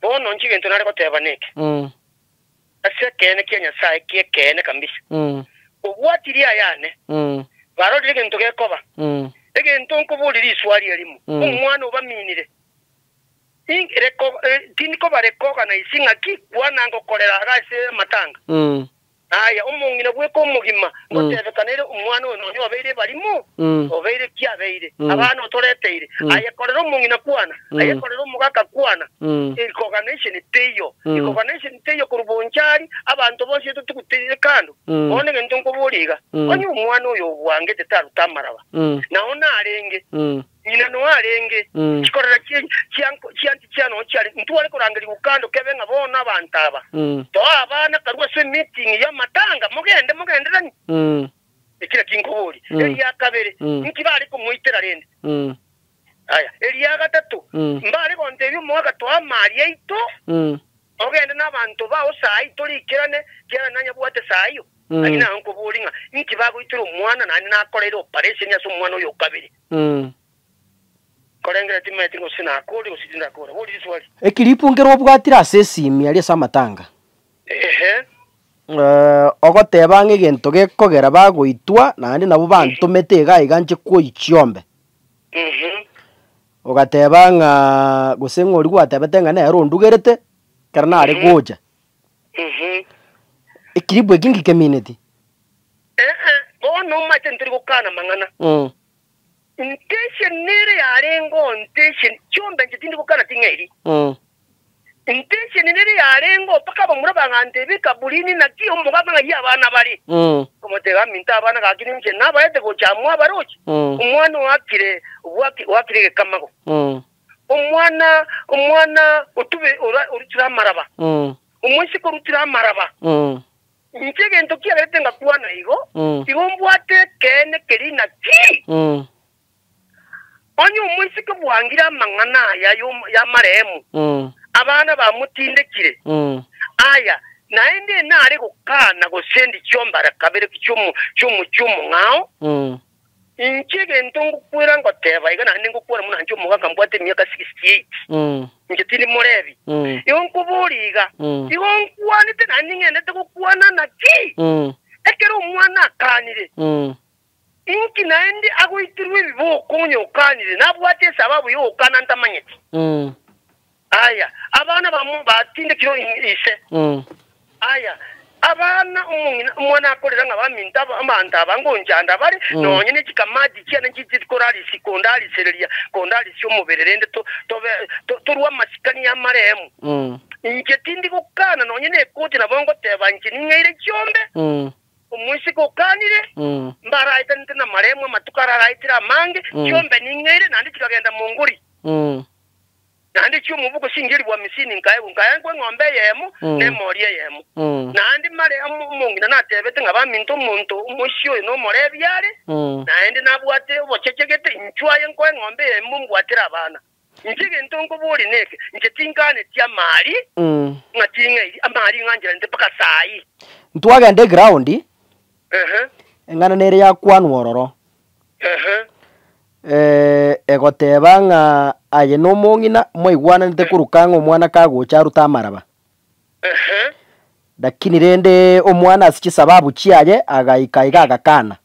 Bono inche egento nare goteba neke, ase ekeene kia Nyasae ki'ekeene kabisa, obwatirie ayane, barorire egento gekoba, egento nkoboria riswari erimo, omwana obaminire, tindi kobarekoga isi ng'aki kwana ngokorera iga ase amatanga. Aya, omong'ina bweka omogima, ngotebekana ere omwana oyo nonya obeire ebarimo, obeire ki abeire, abana otoreteire. Aye korera omong'ina kwana, aye korera omogaka kwana, recognization teiyo, recognization teiyo korwa bonchari, abanto bonsi etotuguteire kando. Bono egento nkoboria iga, onye omwana oyo obwangete taruta amaraba, nao narenge, Ng'ina noo arenge, chikorera chianti chia noo chiare, ntware korangerigwa kando kebe ng'a bono abanto aba toa abana karue ase emeeting y'amatanga, mogende mogenderanie. Eki nakio nkoboria. Eria kabere, nki bare komoitera rende? Aya, eria gatato, mbare gontebia omogaka toa amari aito, ogende nabanto bao saa ii torikerane, kiagera nanyabwate saa iyo. Ayio naro nkoboria ng'a inki bagoitera omwana naende nakoreire operation ase omwana oyo o kabere. Korengera timanyeti gose nakore gose tindakora. Boria riswali. Ekiripu nkere obwatire ase esimi aria ase amatanga. Ehe. Ogoteba ng'a egento gekogera bagoitwa, naende nabwo bantomete iga iga nche kwoyia chiombe. Ogateba ng'a gose ng'a oria gwatebete ng'a nere ondugerete, ekero nare gocha. Ekiribu eki ngikemineti. Ee, bono omanyete ntori gokana mang'ana. Intention nere yarenge oo intention, chiombe inche tindi gokana ting'airi. Intention nere yarenge oo mpaka abamura bagantebia ekaburini naki omogaka ng'ai abana bare. Nkamotebia aminto abana gaki ninche nabaete gocha amo abarochi. Omwana oakire obwaki oakire egekamago. Omwana omwana otube ora orutire amaraba. Omoiseke orutire amaraba. Inche egento kiagerete ngakwana igo, igo mbwate ekeene keria naki? Onye omoiseke bwangire amang'ana aya y'amaremu, abana bamotindekire, aya naende nare gokana gose ndi chiombara kabere chi'omochie omong'ao, Inche egento ngokwera ngoteba iga naende ngokwana buna inche omogaka mbwate emiaka 68, inche tindi morebi. Igo nkoboria iga, igo nkwanete naende ning'endete gokwana naki? Ekero omwana akanire, inki naende agoitirwe ebiboko onye okanire, nabwate esababu y'ogokana ntamanyeti? Aya, abana bamo batindekire ise. Aya, abana omong'ina omwana akorera ng'a baminto abanto aba ngonchanda bare, nonya ne chikamati chiane nchicheti korarisia kondarisereria kondarisia omobere rende tobe torue amasikani y'amaremu. Inche tindi gokana nonya nekoti nabo ngoteba inche ning'eire chiombe, omoiseke okanire, mbaraetanete namaremu amatuko araraetire amange, chiombe ning'eire naende chikagenda mongori. Naende chi'omobuko chingerigwe amisini nkaegwa, nkaegwa eng'ombe eyemo na emori eyemo. Naende mare omong'ina natebete ng'a baminto omonto omoisia oyo nomorebi are, naende nabwate obochechegete, inchuo aye nkoe eng'ombe eyemo mbwatire abana. Inche egento nkoboria neke, inche tinkaneti amari, ng'a ting'eiri amari ng'ancheranete mpaka saii. Ntwagenda eground, Ehe. eng'ana nere yakwanwa ororo. Ehe. Egoteba ng'a aye nomong'ina mwaigwananete koruka ng'a omwana kagocha arute amaraba. Lakini rende omwana ase chisababu chiaye agaika iga agakana.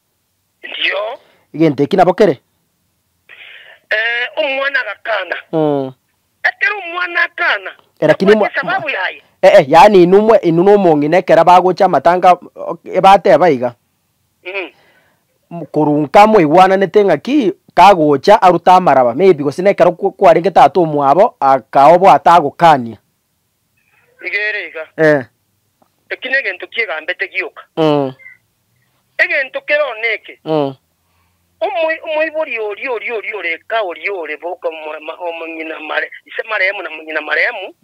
Ndio. Egento eki nabo kere? Omwana agakana. Ekero omwana akana, Lakini abwate esababu yaye. Eh, yaani inwe mwe inwe nomong'ina ekero bagocha amatanga bateba iga. Korwa nkamoigwananete ng'aki kagocha arute amaraba maybe gose nekero kwarenge tata omwabo akaoboa atagokania. Iga ere iga, Eh. eki negento kiegambete gioka. Egento kere oo neke, omoibori oria oria oria ore eka oria ore boka omong'ina mare ise marehemu na ng'ina marehemu,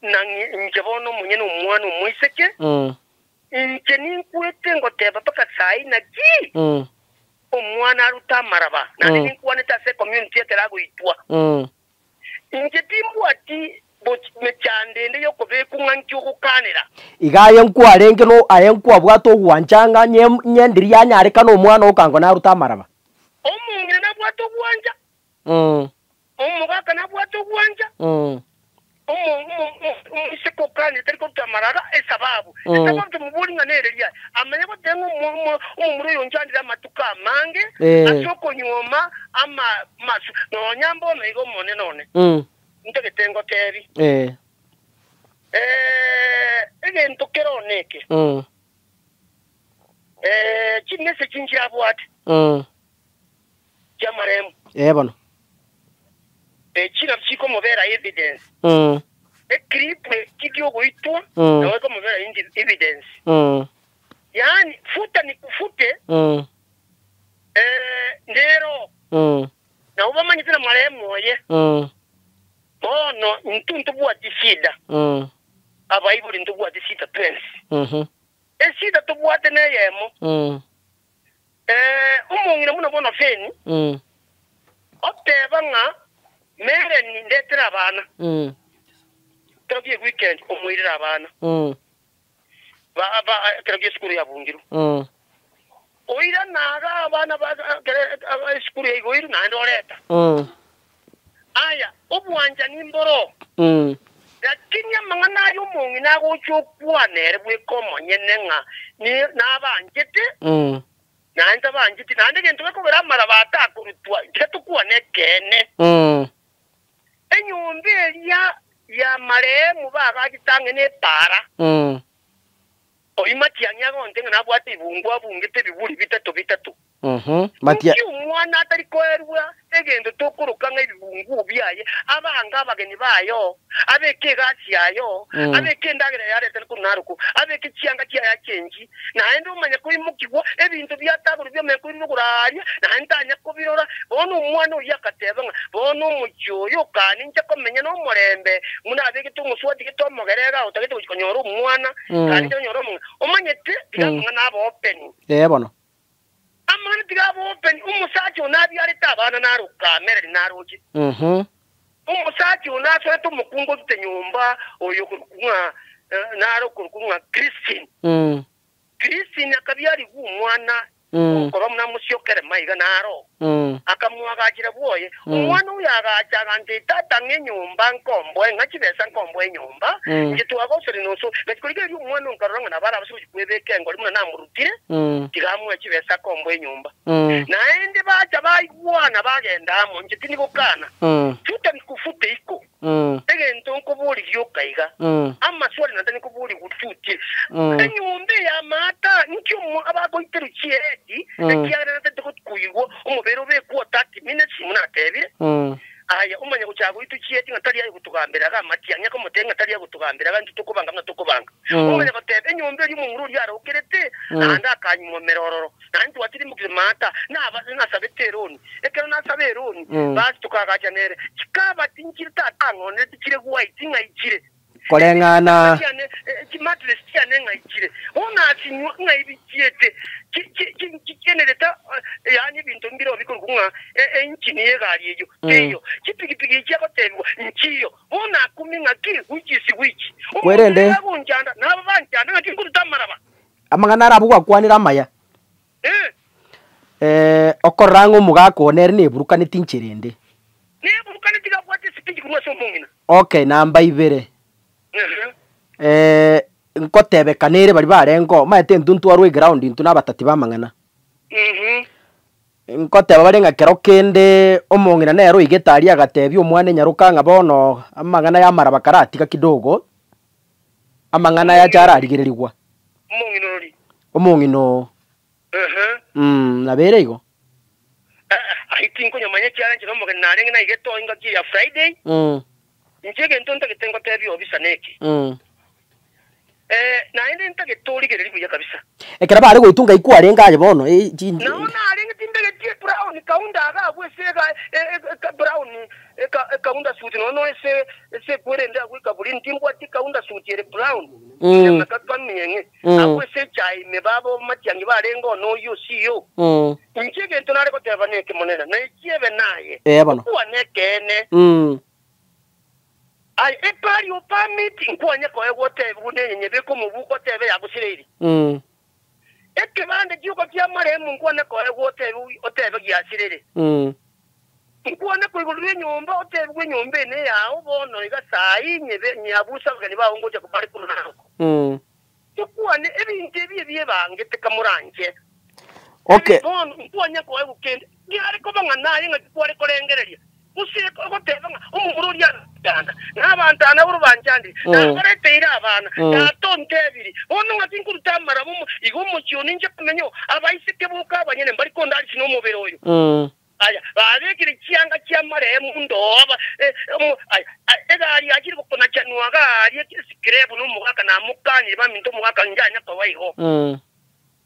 na inche bono omonyene omwana omoiseke, Inche ninkwete ngoteba mpaka saii naki omwana arute amaraba, naende ninkwanete ase ecommunity ekero agoitwa. Inche timbwati mechando ende y'okobekwa ng'a nki ogokanera. Iga aye nkwarenge no aye nkwabwate ogwancha ng'a nyendiri yanyarekana omwana okango narute amaraba. Omong'ina nabwate ogwancha. Omogaka nabwate ogwancha, omoiseke okanire tari koruta amarara esababu. Esababu tomobori ng'a nere riaye. Amanye goteba ng'a omomura oyo onchandire amatuko amange ase okonyuoma amasu. Nonya mbono iga Omonene one, ntagete ngotebi, egento kere one eke, chimessage nchiabwate chi'amaremo. Ee bono. Echi nabio chikomobera evidence. Eclip eki kiogoitwa nabo ekomobera evidence. Yaani futa nikufute nero nabo bamanyete na marehemu oye. Bono intwe ntobwati shida, abaibori ntobwati shida twensi. Eshida tobwate neyemo. Omong'ina buna bono Feni oteba ng'a Mereni ndetere abana, ekero gie weekend omoirere abana ekero gie esukuru yabungirwe. Oirana iga abana ekero esukuru yaigoirwe naende oreta. Aya, obwanchani mboroo. Lakini amang'ana aya omong'ina agocha okwana ere bweka omonyene ng'a nabanchete, naende tabancheti, naende egento gekogera amaraba atakorutwa, tiga tokwane ekeene. Enyomba eria ya marehemu bagachete ang'e nepaara, Oyio Matiang'i agonte ng'a nabwate ibungo abungete ebiburi bitato bitato. Matia. Inki omwana atari koerwa egento tokoroka ng'a ebibunguo biaye, abange abageni baye oo, abeke egasi yaye oo, abeke endagera yaye aretane korwa Naroko, abeke chianga chiaye achenchi, naende omanye koimokigwa ebinto biatagorwa biomanye koirwa igoro aaria, naende tanya kobirora. Bono omwana oyio agateba ng'a, Bono omochie oyo okane inche komenya nomorembe, buna abegete omosubati gete omogere iga otagete gochia konyora omwana, kare inche konyora omong'ina. Omanyete, tiga amang'ana abe open. Ee bono. Amang'ana tiga abe open, omosacha one abiarete abana naroka Merari naroche. Omosacha one asoete omokungu otute nyomba oyo okorokwa ng'a naro okorokwa ng'a Christine. Christine akabiarigwa omwana okorwa buna mosiokere maiga naro, akamwagachera bwoye. Omwana oyo agacha agantebia, Tata, ng'a enyomba nkomboe, ng'a chibesa nkomboe enyomba, inche twagosire noso. Ngachia korigereria omwana oo nkarora ng'a nabo arabase gochia kwebeka engori buna namorutire, tiga amoe chibesa akomboe enyomba. Naende bacha baigwana bagenda amo, inche tindi gokana. Futa nikufute iko. Egento nkoboria gioka iga, amaswali nantari nkoboria gututie, Enyomba eye y'amaata, inki abagoiterwa chi'edi, ekiagera natete koigwa omobere obekwe o 30 minutes, buna atebire? Aya, omanye gochaka goitwa chi'edi ng'a tari aye gotogambera iga amatiang'i akomotebia ng'a tari aye gotogambera iga intwe tokobanga buna tokobanga. Omanye goteba, Enyomba eria omomura oria arokerete, naende akanyuomera ororo. Naende twatirimokire maata, nasabete eroni. Ekero nasaba eroni, basi tokaagacha nere. Chikaba tinchire tata ang'onerete chire white ng'a ichire. Koreng'ana. Chiane, chimatress chiane ng'a ichire. Bono nasinywa ng'a ebichiete chichenerete, yaani ebinto mbire bikorokwa ng'a engine y'egari eyio teiyo. Chipigipigi echi agotebigwa nchiyo. Bono nakumia ng'aki which is which. Omonto Kwerende. nigo agonchanda, nabo banchanda ng'aki nkoruta amaraba. Amang'ana arabwo gwakwanire amaya. Okorora ng'a omogaka one ere neburukaneti inchera ende. Neburukaneti gabwate esipidi korwa ase omong'ina. Okay, namba ibere. Nkotebekana ere baria barenge oo, omanyete intwe ntwarwa eground intwe na abatati ba amang'ana. Nkoteba bare ng'a kero kende omong'ina nere oigete aria agatebia omwana enyaroka ng'a bono amang'ana ya amaraba karatiga kidogo. Amang'ana aya achararigererigwa. Omong'ina oria. Omong'ina oo. Ehe. Nabo ere igo. Ayio tinkonyamanya ekiagera inche nomogeni narenge naigete oo engaki eye ya Friday. Inche egento ntagete ngotebie obisa neke. Naende ntagete origererie buya kabisa. Ekero bare goitwa ngai kwarenge aye bono? Nao narenge timbegetie ebrown kaunda iga agwo ase ebrown ekaunda suit nonya no ase ase ekwerende agwo ekaburini timbwati ekaunda suit ere brown nyamaka kamieng'e agwo ase echae ime baba matiang'i barenge one oyio osio. Inche egento nare goteba neke monene na echiebe naye okwane ekeene. Aye epari opameti nkwanye koegwa otebe buna enyenye beka omobuko otebe yagosireiri. Ekebande gioka ki'amaremo nkwane koegwa otebe otebe giasirire. Nkwane koigorerwa enyomba otebigwe enyomba eye neyao bono iga saii nyebe nyeabuse abageni bao ngocha kobare korwa Naroko. Tokwane ebinto ebi ebiebangete kamoranche. Okay. Bono nkwanya koegwa kende Kiare koba ng'a naye ng'aki kware korengereria, gose ogoteba ng'a omomura oria aranchanda, na abanto aa nabarabwo banchandire, nabareteire abana, tata ontebirie, bono ng'aki nkoruta amaraba omo, igo omochie one inche komenya oo, abaiseke boka abanyene mbari kondarisia nomobere oyo. Aya, babekire chianga chi'amaremu ndoo aba, aya, egari yachire gokonachanwa iga aaria esikirebu nomogaka namokanire baminto omogaka inche anya koba igo.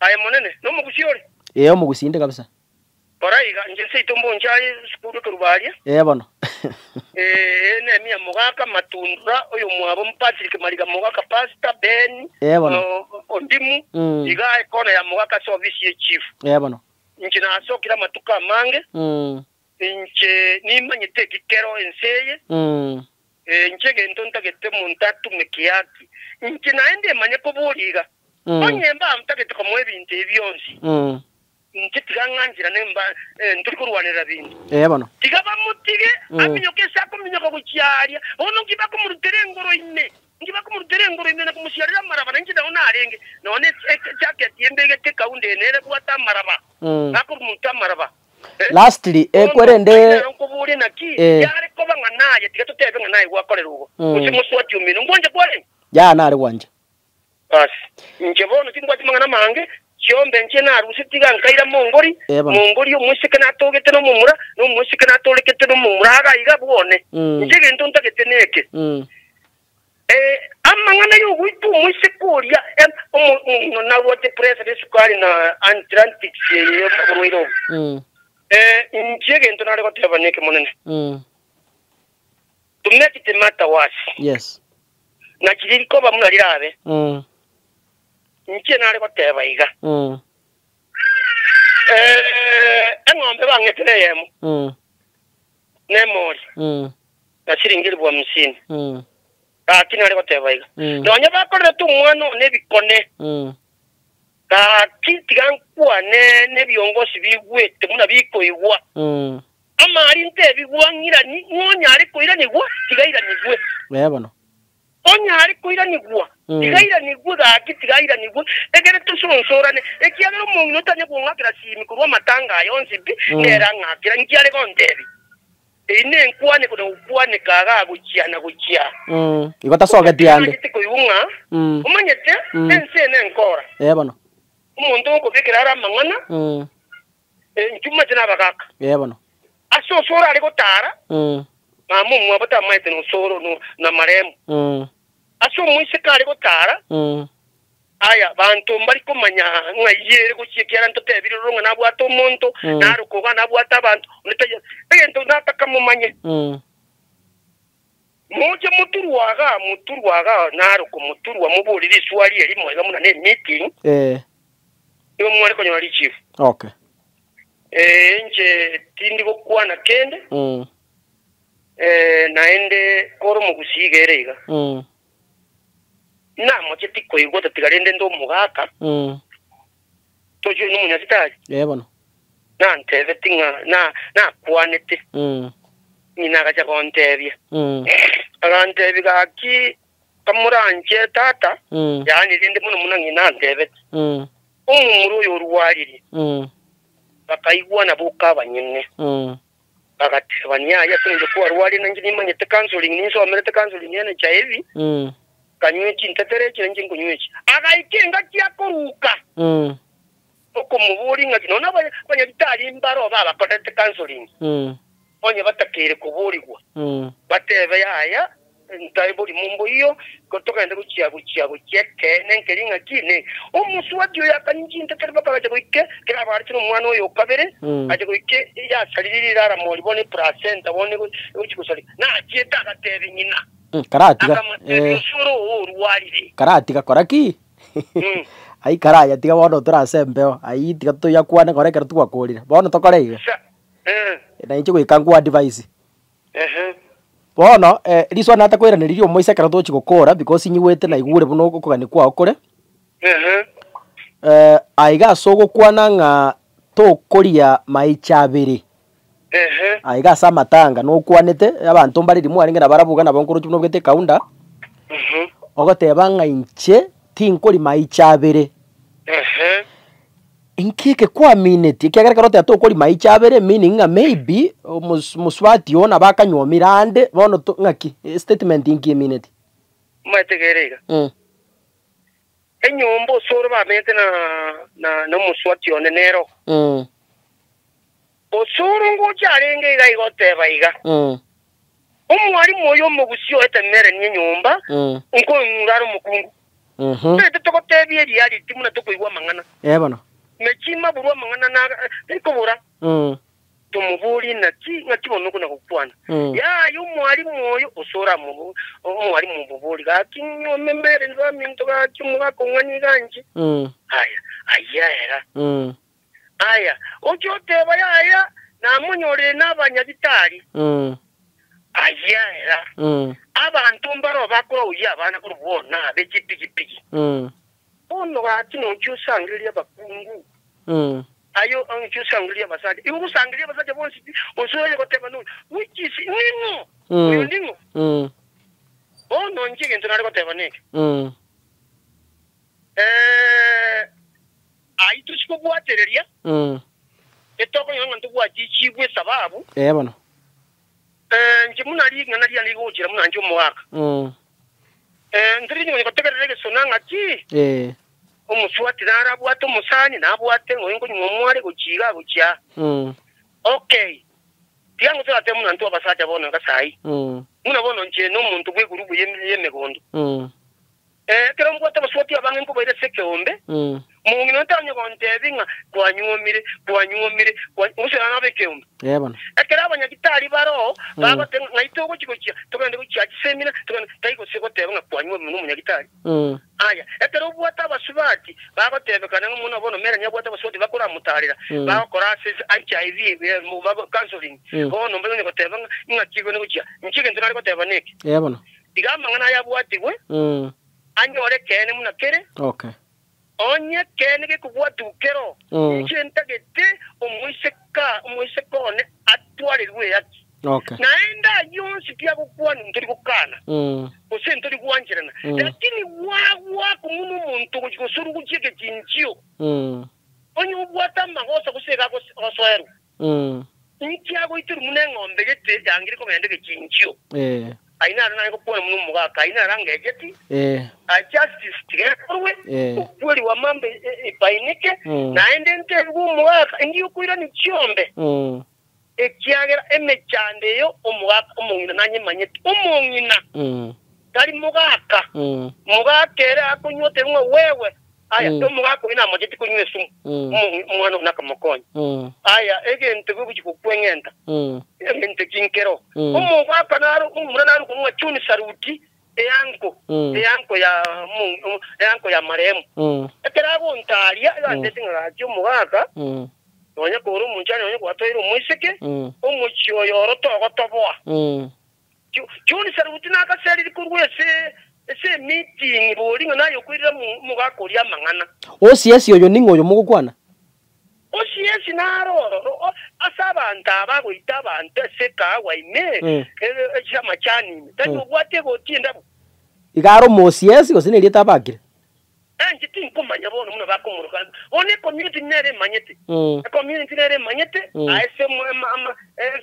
Aye Monene, nomogusia ore? Ee, omogusia inde kabisa. Rora iga, inche seito mbonche aye esukuru ekerubo aria. Ee bono. Ee, Nehemia mogaka Matundura, oyomwabo Patrick Mariga mogaka Pastor Ben Ee bono. Ondimu, iga ekona ya mogaka ase ofisi ye chief. Ee bono. Inche nasokire amatuko amange, inche nimanyete ekikero ense eye, inche egento ntagete omonto atume kiaki, inche naende manye koboria iga, onye mba ntagete komoa ebinto ebi bionsi. Inche tiga ng'ancherane mba ntori korwanerera binto. Ee bono. Tiga bamotige aminyoke ase akominyoka gochia aaria. Bono nki bakomorutera engoro ime? Nki bakomorutera engoro ime na komosiarera amaraba? Na inche nao narenge nonya ne ejaketi embegete ekaunda eye nere ebwate amaraba, bakomoruta amaraba. Lastly, Bono ekwerende ayio naro nkoboria naki Eh. yare koba ng'a naye, tiga totebe ng'a naye gwakorera igo, gose moswati omino, ngwancha kwarenge? Yaya nare gwancha. Basi, inche bono timbwati mang'ana amange, chiombe inche narusetie tiga nkaira mongori, Eh, bono. mongori omoiseke natogete nomomura, na omoiseke natorekete nomomura, iga iga bwone. Mm. Inche egento ntagete neke. Mm. Eh, amang'ana y'ogoita omoiseke oria, em, omo- omo- narwate pressure na esukari na Atlantics eye y'oborwaire obo. Mm. Eh, inche egento nare goteba neke monene. Mm. To make it matter worse. Yes. Na chiria rikoba buna rirabe. Mm. Inche nare goteba iga. Mm. Eh, eng'ombe bang'etire eyemo. Mm. Nemori. Mm. Na chiringi elifu hamsini. Mm. Gaki nare goteba iga. Mm. Nonya bakorerete omwana one ebikone. Mm. Gaki tiga nkwane nebiongosi bigwete buna bikoigwa. Mm. Amari ntebigwa ng'irani, ng'a onyare koiranigwa, tiga airanigwe. Ee bono. Onyare koiranigwa, tiga airanigwe, gaki tiga airanigwe, egere tosonsorane, ekiagera omong'ina otanye kong'akera simi korwa amatanga aya onsi pi, nere ang'akera, inki are gontebia? Eyio nenkwane kona gokwaneka igaa gochia na gochia. Igo tasogeti ande. Omanyete koigwa ng'a, omanyete, ense eye nenkora. Ee bono. Omonto ogokobekera are amang'ana, Inchuo moche nabagaaka. Ee bono. Ase osoro are gotaara, mama omwabo tamaete nosoro na maremu. Ase omoiseke are gotaara, aya banto mbari komanya ng'ai ere gochia ekiagera ntotebire roro ng'a nabwate omonto, naroka iga nabwate abanto, onde taiyo. Egento nataka momanye, moche moturwa igaa, moturwa igaa, naroka moturwa moborie riswali erimo iga buna ne emeeting, Nigo mware konyora richibu. Okay. Eh, inche tindi gokwana kende, Mm. eh, naende kore omogusii iga ere iga. Mm. Namoche tikoigwa tatiga rende nde omogaka, Mm. tochire nomonyagitari, Eh bono. nantebeti ng'a na nakwanete, Mm. ng'ina agacha gontebia. Mm. Agantebia gaki Kamoranche tata, Mm. yaani rende mono buna ng'ina antebete, Mm. omomura oyo orwarire. Mm. Bakaigwana boka abanyene, Mm. bagatebania, Aye ase engencho kwarwarire, nainche nimanyete counseling, ninsomerete counseling ya NHIV, Mm. kanywe chintetere echi nainche nkonywa echi. Agaika engaki akoruka, Mm. okomoboria ng'aki, nonya abanya abanyagitari mbaro babakorerete counseling, Mm. onye batakeire koborigwa, Mm. batebe yaya, Ntae borimo mboiyo, ko togende gochia gochia gochia ekeene nkeri ng'aki ne omosubati oyo akanyinchinte mpaka agacha goike ekero abaarete nomwana oyo o kabere, Mm. acha goike yasarire riraramo bono eplacenta bono egochi gosareka. Nachiete agatebia ng'ina, Mm, karatiga akamotebia eh, osoro oo orwarire. karatiga kora ki? Mm. Ai karaya tiga bono tore ase embeo, ai tiga toyakwane kore ekero twakorire. Bono tokore iga, Sa, eh, na inche goika nkoa advise. ehe. Bono riswali natakoiraneria omoisa ekero togochia gokora because inyigwete naigure buna okogania kwao kore. Aiga ase ogokwana ng'a tokoria maicha abere, aiga ase amatanga nokwanete abanto mbare riria mwarenge nabarabwo iga nabo nkoroche buna obegete ekaunda, ogoteba ng'a inche tinkoria maicha abere. Inki eke kwaminetie? Ekiagera ekero oteba tokori maicha abere meaning ng'a maybe omos mosubati oo nabo akanyuomire ande bono to ng'aki estatement inki eminetie? Omanyete iga ere iga, enyomba osoro bamenyete na na na omosubati one nero. Osoro ngocha arenge iga iga oteba iga, Omwalimu oyo omogusi oete Meren enyomba, nkoing'ura are omokungu. Tete togotebia eriariti buna tokoigwa amang'ana. Ee bono. Mechima borwa amang'ana na tekobora. Tomoborie naki, ng'aki bono okona gokwana. Yaya omwalimu oyo osore amobo omwalimu omoborie gaki nyuome Meren baminto gaki omogaka ong'ani iga inche. Aya, ayio aera. Aya, ochia oteba yaya namonyorire nabanyagitari. Ayio aera. Abanto mbaroo bakorauria abana korwa bono abe chipigipigi. Bono gaki nochia osangererie abakungu. Aye inki osangereria abasacha? Igo ogosangereria abasacha bonsi pi, gose oye goteba noyo, which is ning'o? Oyo ning'o? Bono inche egento nare goteba neke, ayio tosi kobwatereria, etokonyora ng'a ntobwati chibwa esababu. Ee bono. Inche buna ring'ana riane rigochera buna inche omogaka. Ntorigetie konya gotegerera egesona ng'a ki? Omoswati naro abwate omosani, nabwate ng'a oyo nkonywa omware gochia igaa gochia aa. Okay, tiga ng'o toratebe buna intwe abasacha bono iga saii. Buna bono inche nomonto bw'egurubu y'emegondo. Ekero mbwate abaswati abange nkobaira ase ekeombe, omong'ina onde tanya gontebia ng'a kwanyuomire, kwanyuomire, kwa gose naro nabe ekeombe. Ee bono. Ekero abanyagitari baroo bagoteba ng'a ng'ai togochia gochia, togende gochia chisemina, togende, tai gose goteba ng'a kwanyuomire nomonyagitari. Aya, ekero obwate abasubati bagotebekana ng'a buna bono Melanie abwate abasubati bakoramotaarera, bagokora ase HIV counseling, bono mbanyare goteba ng'a ing'aki igoro gochia. Inche egento nare goteba neke. Ee bono. Tiga amang'ana aya abwatigwe, anyore ekeene buna kere. Onye ekeene gekobwatigwa kero, inche ntagete omoiseke one atwarerwe ehaki. Naende ayio onsi pi agokwanwa ntori gokana, gose ntori gwancherana, lakini gwagwakwa buna omonto ogochia gosorwa gochia egechinchio, onye obwate amagoso gose iga agosoerwa. Inki agoiterwa buna eng'ombe gete yangire kogenda egechinchio? Ayio naro naye ngokwana buna omogaka, ayio naro angecheti, Justice tigekorwe, okweri wa mambo ebaineke, naende ntebigwe omogaka, inki okoirania chiombe? Ekiagera emechando eyo omogaka omong'ina nanyemanyete. Omong'ina tari mogaka, mogaka ere akonywa otebe ng'a wewe Aya, omogaka oyio namocheti konywa esumu, omwana one akamokonya. Aya, egento gegochia gokweng'enta, egento eki nkero. Omogaka naro, omomura naro okong'ua chuni saruti eanko, eanko ya eanko ya marehemu. Ekero agontaaria, egantete ng'a gaki omogaka, nonya kore omonchani nonya gwatoeire omoiseke, omochie oyo oro togotoboa. John Saruti nagaseriri korwa ase ase emeeting bori ng'a naye okoirera omogaka oria amang'ana. Osiesi oyo ning'o oyo mogokwana? Osiesi naro ororo ase abanto aba agoita abanto ase ekahawa ime, ase amachani ime, tari obwate egoti endabu. Iga are omosiesi gose nerieta abakire? Inche tinkomanya bono buna bakomoroka. Bono ecommunity nere emanyete. Ecommunity nere emanyete ase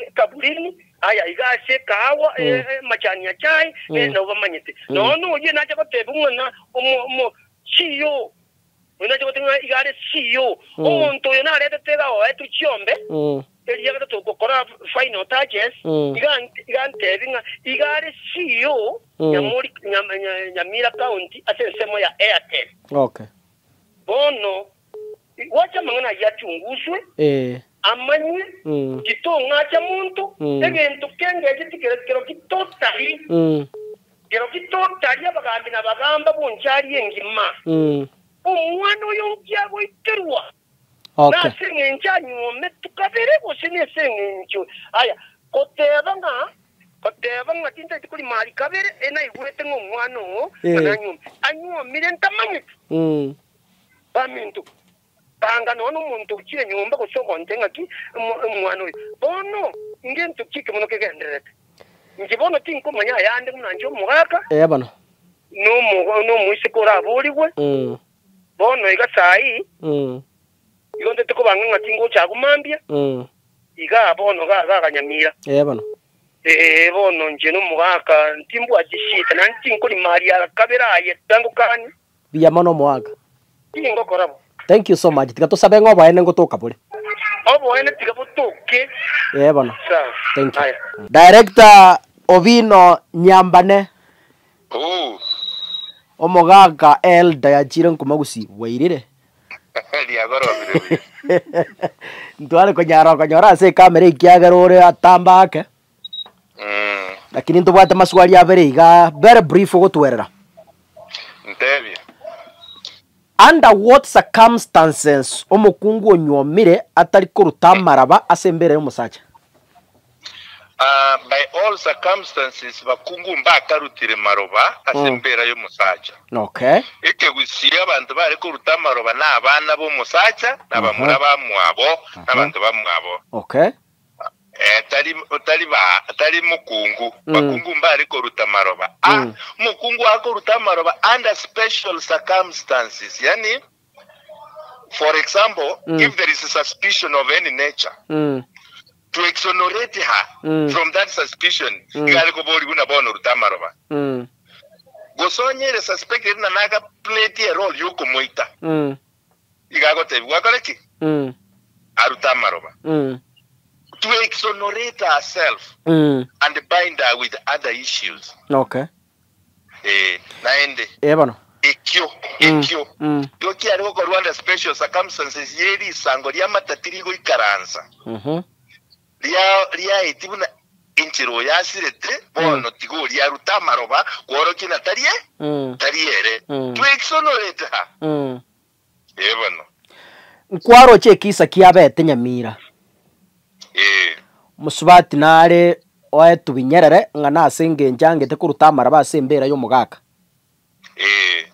ekaburini, aya iga ase ekahawa, amachani ya chai, nabo bamanyete. Nonya noyio nacha gotebia ng'a na omo CEO, oyo nacha gotebia ng'a iga are CEO, omonto oyo naretete iga oetwe chiombe, eria gatato gokora final touches, iga iga antebi ng'a iga are CEO Nyamori Nyamira County ase ensemo ya Airtel. Okay. Bono gwacha amang'ana ayio achunguswe, amanywe, titong'acha monto, egento kenge tikere kero kitotari, kero kitotari abagambi na abagamba bonchari engima. Omwana oyo nki agoiterwa? Okay. Nase engencho anyuometwe kabere gose nese engencho aya goteba ng'a goteba ng'a tintagete korima aria kabere e naigwete ng'a omwana oo ng'a nanyuome anyuomire ntamanyeti. Baminto tanga nonya nomonto ochire nyomba gose ogonte ng'aki omwana oyo bono ngento ki eke mono kegendererete. Inche bono tinkomanya ayande buna inche omogaka Ee bono. nomoiseke oraborigwe. Bono iga saii, igo ntete kobanga ng'a tingocha agwo mambia, igaa bono gaganyamira. Ee bono. Ee bono inche nomogaka timbwati shida, naende tinkorima aria kabere aye tangokani. Buya mono omogaka. Tingokora bo. Thank you so much. Tiga tosabe ng'a oboene ngotoka bore. Oboene tiga botoke. Ee bono. Sawa. Thank you. Aya. Director Obino Nyambane. Ooh. Omogaka elder yachire nkuma gusii bwairire. Riagorobire buya. Ntware konyara okonyora ase ecamera ekiagera ore atamba ake. Lakini ntobwate maswali abere igaa very brief ogotwerera. Ntebie. Under what circumstances omokungu onyuomire atari koruta amaraba ase embera y'omosacha? Ah, by all circumstances bakungu mbakarutire maroba ase embera y'omosacha. Okay. Ekegusii abanto bare koruta amaroba na abana b'omosacha, na abamura bamwabo, na abanto bamwabo. Okay. Eh, tari tari ba tari mokungu. Bakungu mbare koruta maroba. Ah, mokungu akoruta amaroba under special circumstances. Yani for example, if there is a suspicion of any nature, to exonerate her from that suspicion, iga are koborigwa buna bono oruta amaroba. Gose onye ere suspected ng'a naga played a role yokomoita, iga agotebigwa akore ki? Arute amaroba. To exonerate herself and bind her with other issues. Okay. Eh, naende Eh bono. ekio ekio igo kiare gokorwa under special circumstances ye risango ri'amatati rigoikaransa ria riaeti buna enchera oyo asirete bono tiga oria arute amaroba kworokia ng'a tari e tari ere to exonerate her. Ee bono. Nkwaroche ekisa kiabete Nyamira. Ee. Mosubati nare oetwe binyerere ng'a nase engencho angete koruta amaraba ase embera y'omogaka. Ee.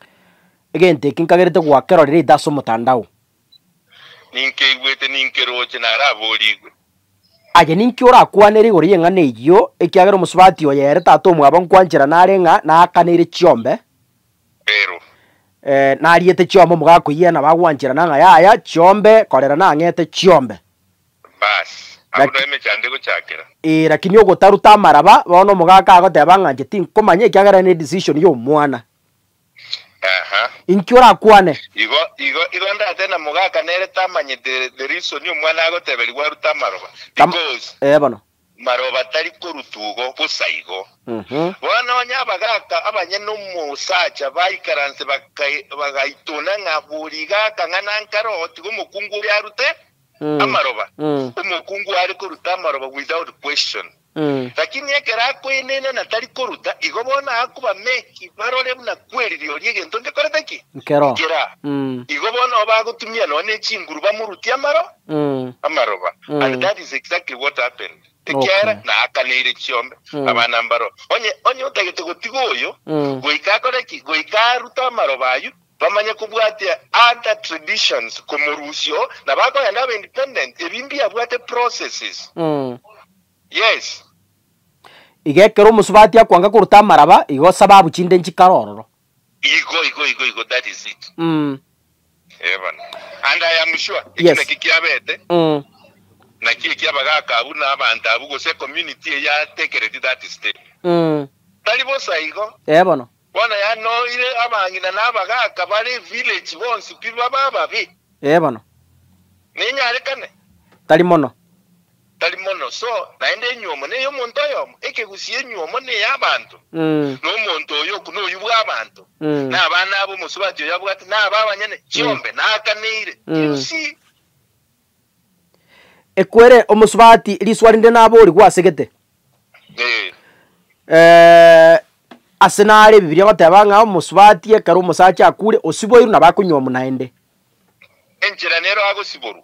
Egento eki nkagerete gwakerorera ite ase omotandao. Ninkeigwete, ninkeroche, naraborigwe. Aye ninki orakwanere igoro y'eng'ana eyio, ekiagera omosubati oyo ere tata omwabo nkwanchera nare ng'a naakaneire chiombe? Ero. Nariete chiombe omogaka oyio nabo agwancherana ng'a yaya chiombe korera nang'ete chiombe. Baas, abwo nao emechando egochakera. Ee, lakini ogotaruta amaraba, bono omogaka agoteba ng'a inche tinkomanya ekiagera ne decision ya omwana. Aha. Inki orakwane? Igo, igo, igo ndate na mogaka nere tamanyete the reason omwana agoteberigwa arute amaroba. Tam- Because Ee bono. Maroba tari korutwa igo bosa igo. Bono onye abagaaka abanyene omosacha baikaranse bagaitona ng'a bori iga akang'ana nkare oo, tiga omokungu oria arute amaroba. Omokungu are koruta amaroba without question. Lakini ekero akoenena na tari koruta, igo bono akoba make barore buna kweri rirorio egento ngekorete ki? Nkero. Nkera. Igo bono bagotumia nonya ne chinguru bamorutie amaro amaroba. And that is exactly what happened. Ekiagera naakaneire chiombe abana mbaro. Onye onye otagete gotiga oyo, goika akore ki? Goika arute amaroba ayio, bamanye kobwatia other traditions komorusia oo, nabo akogenda abe independent. Ebi mbiabwate processes. Yes. Iga ekero omosubati akwanga koruta amaraba, igo sababu chinde nchikare ororo. Igo igo igo igo that is it. Eh bono. And I am sure eki naki kiabete, naki eki abagaka abwo na abanto abwo gose ecommunity eye yatekereti that step. Tari bosa igo. Eh bono. Bono yanoire abang'ina na abagaka bare village bonsi pi babe ababe. Eh bono. Nenyarekane? Tari mono. Tari mono. So, naende enyuomo neyomonto oyomo, ekegusii enyuomo neyabanto, na omonto oyo oku noyio bw'abanto, na abana aba omosubati oyo abwate naba abanyene chiombe, naakaneire. You see? Ekwere omosubati riswa rinde naborigwe asegete. Eh. Eh, ase nare Ebibilia egoteba ng'a omosubati ekero omosacha akure, osiboirwe nabo akonyuomwa naende. Enchera nero agosiborwa.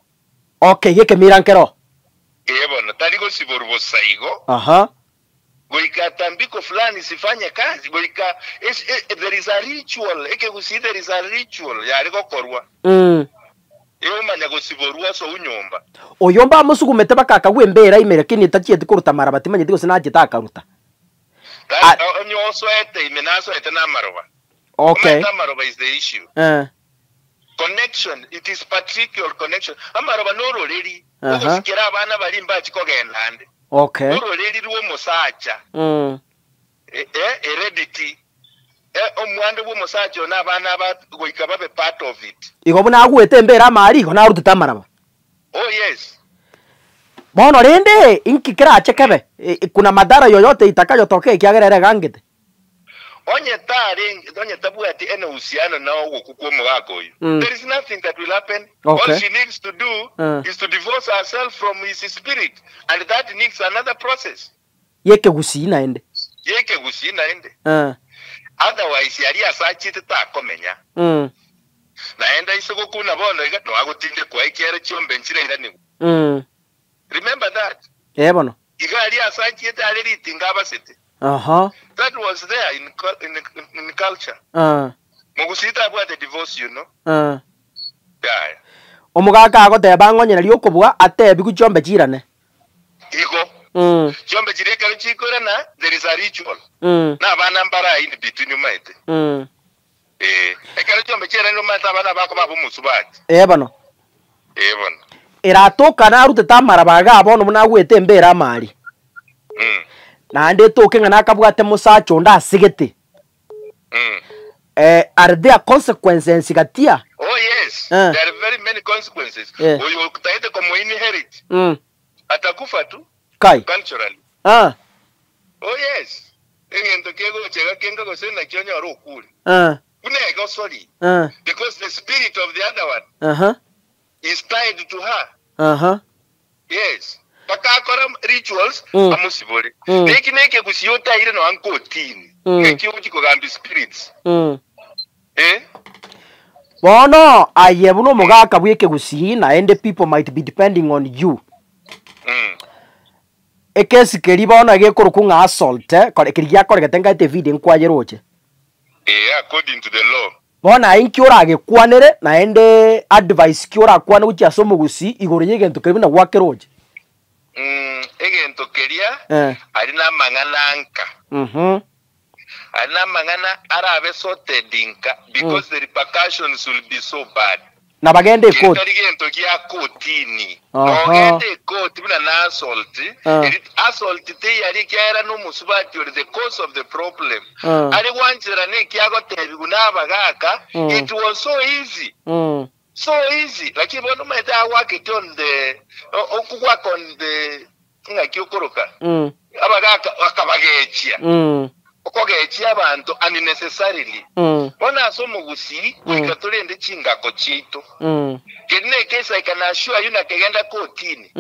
Okay, gekemira nkero. Ee bono, tari gosiborwa bosa igo. Aha. Goika tambiko fulani sifanye kazi, goika es, e, there is a ritual, ekegusii there is a ritual yare gokorwa. Eomanya gosiborwa ase ou nyomba. Oyo mbamosugumete bakakagwa embera ime lakini tachieti koruta maraba timanyeti gose nachete akaruta. Ta, onye osoete ime nasoete namaroba. Okay. Omanyete amaroba is the issue. Eh. Connection, it is patriarchal connection. Amaroba nororeri, Aha. ogosikera abana baria mbachi kogenda ande. Okay. Ororeri rw'omosacha, e, e, heredity, e, omwando bw'omosacha oyo na abana aba goika babe part of it. Igo buna agwete embera amari igo narutete amaraba. Oh yes. Bono rende inki kerache kebe? E, kuna madhara yoyote itakayotokea ekiagera ere egangete? Onye tarenge, onye tabwati any uhusiano na ogokwa kw'omogaka oyio, there is nothing that will happen. All she needs to do is to divorce herself from his spirit and that needs another process. Y'ekegusii naende. Y'ekegusii naende. Otherwise aria ase achiete takomenya. Naende aise gokuna bono iga noagotindekwa ekiagera chiombe nchirairanigwe. Remember that. Ee bono. Iga aria ase achiete are ritinga abasete. Aha. That was there in, in, in culture. Mogusii tabwate divorce you know. Yaya. Omogaka agoteba ng'onye nario okobua atebiwe chiombe chiirane. Igo. Chiombe chiria ekero chikoirana there is a ritual. Na abana mbare in between omaete. Ee. Ekero chiombe chiaranire omaete abana bako baba omosubati. Ee bono. Ee bono. Eratoka narutete amaraba igaa bono buna agwete embera amari. Naende etoke ng'a nakabwate mosacha onde asegete. Are there consequences gatia? Oh yes, Eh. there are very many consequences. Eh. Oyo otagete komoinherit atakufa tu Kai. culturally. Ah. Oh yes, egento kegocha iga kenga gose naki onyore okure. Ah. Buna egosori Ah. because the spirit of the other one Aha. is tied to her. Aha. Yes. Mpaka akore rituals Mm. amosibore. Mm. Neki neke gusii otaire nonya nkotini. Ng'aki ogochi kogambia spirits. Eh? Bono aye buna omogaka bw'ekegusii naende people might be depending on you. Ekesi keria bono gekorokwa ng'a assault, kore keria giakoregete nkaete evideo nkwayeroche. Eh, according to the law. Bono aye inki oragekwanere naende advice ki orakwane gochia ase omogusii igoro y'egento keria buna gwakeroche? Mm, egento keria Eh. aria namang'ana nka. Aria namang'ana arabe sorted nka because the repercussions will be so bad. Na bagende Keri ekoti. tari gento gia kotini. Aha. Nogende ekoti buna na assault, Ah. eri assault teyari ekiagera na omosubati ore the cause of the problem. Ah. Are gwancherana ekiagotebiwa na abagaka, it was so easy. So easy. Lakini bono omanyete agwakete on the okogwaka on the ng'aki okoroka. Abagaka bakabagechia. Okogechia abanto unnecessarily. Bono ase omogusii goika torende chingako chiaito. Keri nekesa I can assure you nakegenda kotini.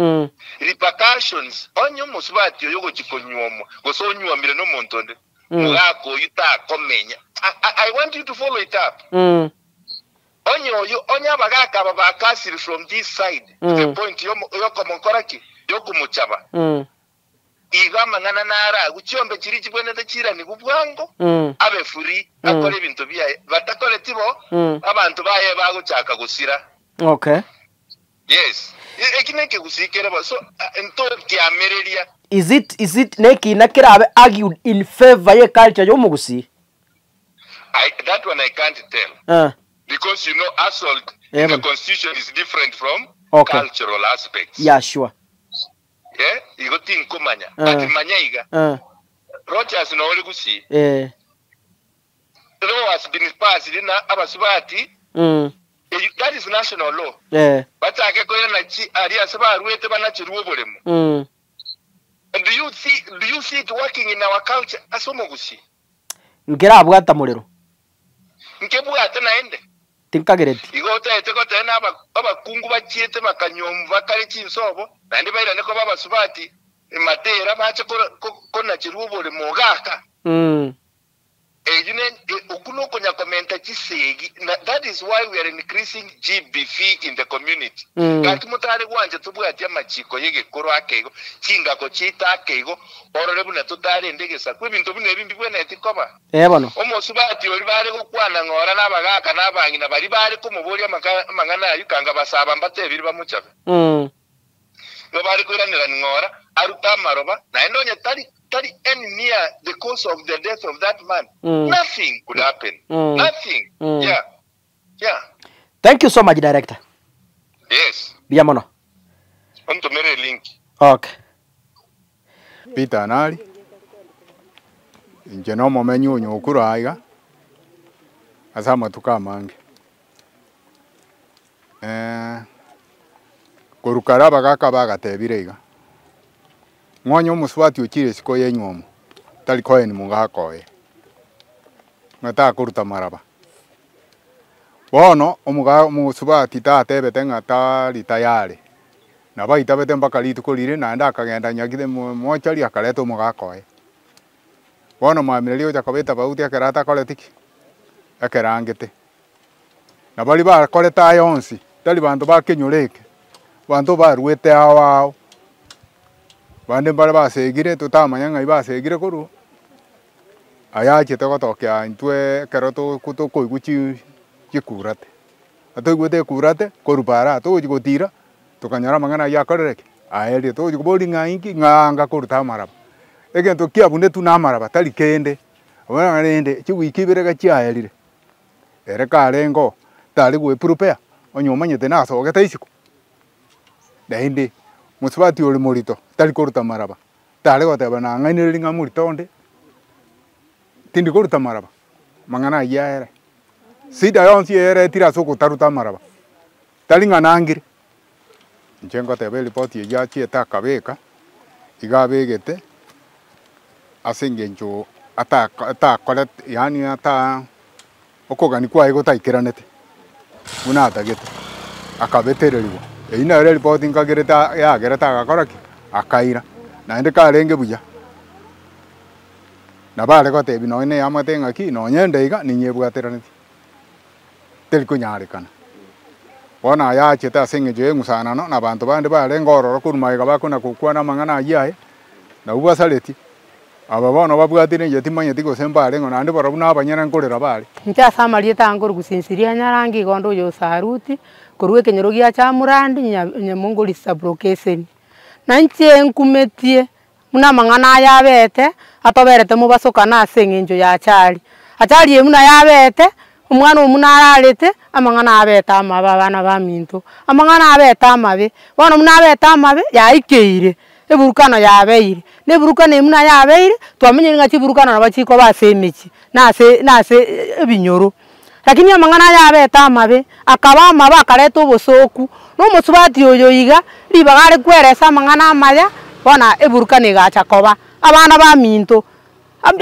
Repercussions onye omosubati oyo ogochi konyuomwa gose onyuomire nomonto onde mogaka oyio takomenya. I, I, I want you to follow it up. Onye oyo onye abagaka aba bakasiri from this side to the point yomo- yokomokora ki yokomochaba. Igo amang'ana naro agwo, chiombe chiria chibwenerete chiiranigwe bwango, abe free, akore ebinto biaye. Batakoreti bo, abanto baye bagochaka gosira. Okay. Yes. E- Eki nekegusii kere bo. So, ah, ntokiamereria. Is it is it nekina kerabe argued in favor ye culture yomogusii? I, that one I can't tell. Eh. Because you know assault Yeah, in the but- constitution is different from Okay. cultural aspects. Yeah, sure. Yeah? Igo tinkomanya. Eh. But manya iga. Eh. Rogers nore gusii. Eh. Law has been passed na abasubati That is national law. Eh. Bachake koirana chi aria ase baruete banacherwe oboremo. Do you see do you see it working in our culture ase omogusii? Nkerabwata morero. Nkebwate naende. Tinkagereti. Igo otaete goteba na aba abakungu bachiete bakanyomwa bakare chinsobo naende bairane koba abasubati ematera bache kora ko konacherwa oboremo ogaka. Eyio ne okwo nokonya komenta chisegi na that is why we are increasing GBV in the community. Gaki motare gwancha tobwati amachiko y'egekoro ake igo, chingako chiaito ake igo, orore buna totarende egesaku ebinto buna ebi mbibwenereti koba. Ee bono. Omosubati oria bare gokwana ng'ora na abagaka na abang'ina baria bare komoboria amang'ana ayio kanga basaba mbatebirie bamochabe. Nigo bare koiranerania ng'ora arute amaroba, naende onye tari tari any near the cause of the death of that man, nothing could happen. Nothing. Yeah. Yeah. Thank you so much director. Yes. Mbuya mono. Ontomere link. Okay. Peter Nari, inche nomomenyi o Nyokuro aiga, ase amatuko amange. Korwa kare abagaka bagatebire iga, ng'a onye omosubati ochire isiko ya enywomo, tari koeni mogaka oye, ng'a takoruta maraba. Bono omoga omosubati tatebete ng'a tari tayari, nabo aitabete mpaka rituko riria naende akagenda nyagithe mo mochari akareta omogaka oye. Bono mwamireria ocha koba etafauti ekero atakoreti ki? Ekero angete. Na baria bakorete aya onsi, tari banto ba kenyoro eke, abanto baruete ao ao. Bande mbare basegire totamanya ng'ai basegire korwa, ayachete gotokea intwe ekero toko tokoigwa chi chikurate. Atoigwete ekurate, korwa para togochi gotira, tokanyora amang'ana aywo akorire ki? Aerire. Togochi koboria ng'a inki? Ng'a anga koruta amaraba. Egento kiabunetwe na amaraba tari kende, bono rende chiwiki ibere iga chiaerire, ere karenge oo, tari goe prepare, onye omanyete nasogete isiko, naende mosubati ore morito tari koruta maraba, tari goteba nang'ainereria ng'a morito onde, tindi koruta maraba, amang'ana ayio aere. Shida yonsi eyeretire ase ogotaruta amaraba, tari ng'a nangire. Inche ngoteba eripoti eyio achiete akabeka, iga abegete ase eng'encho atako atakorete yaani ata okogania kwaye gotaikeranete buna atagete, akabetereriwa. Eyio nero eripoti nkagerete yagerete agakora ki? Akaira. Naende karenge buya, nabo are gotebia nonye na eamate ng'aki, nonye ende iga ninyebwateranetie, teri konyarekana. Bono aya achete ase eng'encho y'eng'usanano, na abanto bande barenge ororo korwa magega bakona gokwana amang'ana ayio aye, nabwo basaretie. Aba bono babwatire inche timanyeti gose mbarengeo naende barabwo nabanyene nkorera bare. Inche ase amarieta aa nkorwa Sinsiria Nyarangi igo onde oyo Saruti, korwa ekenyoro gia Chamurandi Nyamongori sub-location. Na inche nkumetie buna amang'ana aya abete, atoberete mobasokano ase eng'encho ya achari. Achari eye buna yabete, omwana oyo buna ararete, amang'ana abete amabe abana baminto, amang'ana abete amabe, bono buna abete amabe, yaikeire, eburukano yabeire, na eburukano eye buna yabeire, twamenyire ng'a chiburukano nabo chikoba ase emechie, na ase na ase ebinyoro. Lakini amang'ana aya abete amabe, akaba amabe akareta obosooku, na omosubati oyo iga, ribaga are kweresa amang'ana amaya, bono eburukano egacha koba, abana baminto,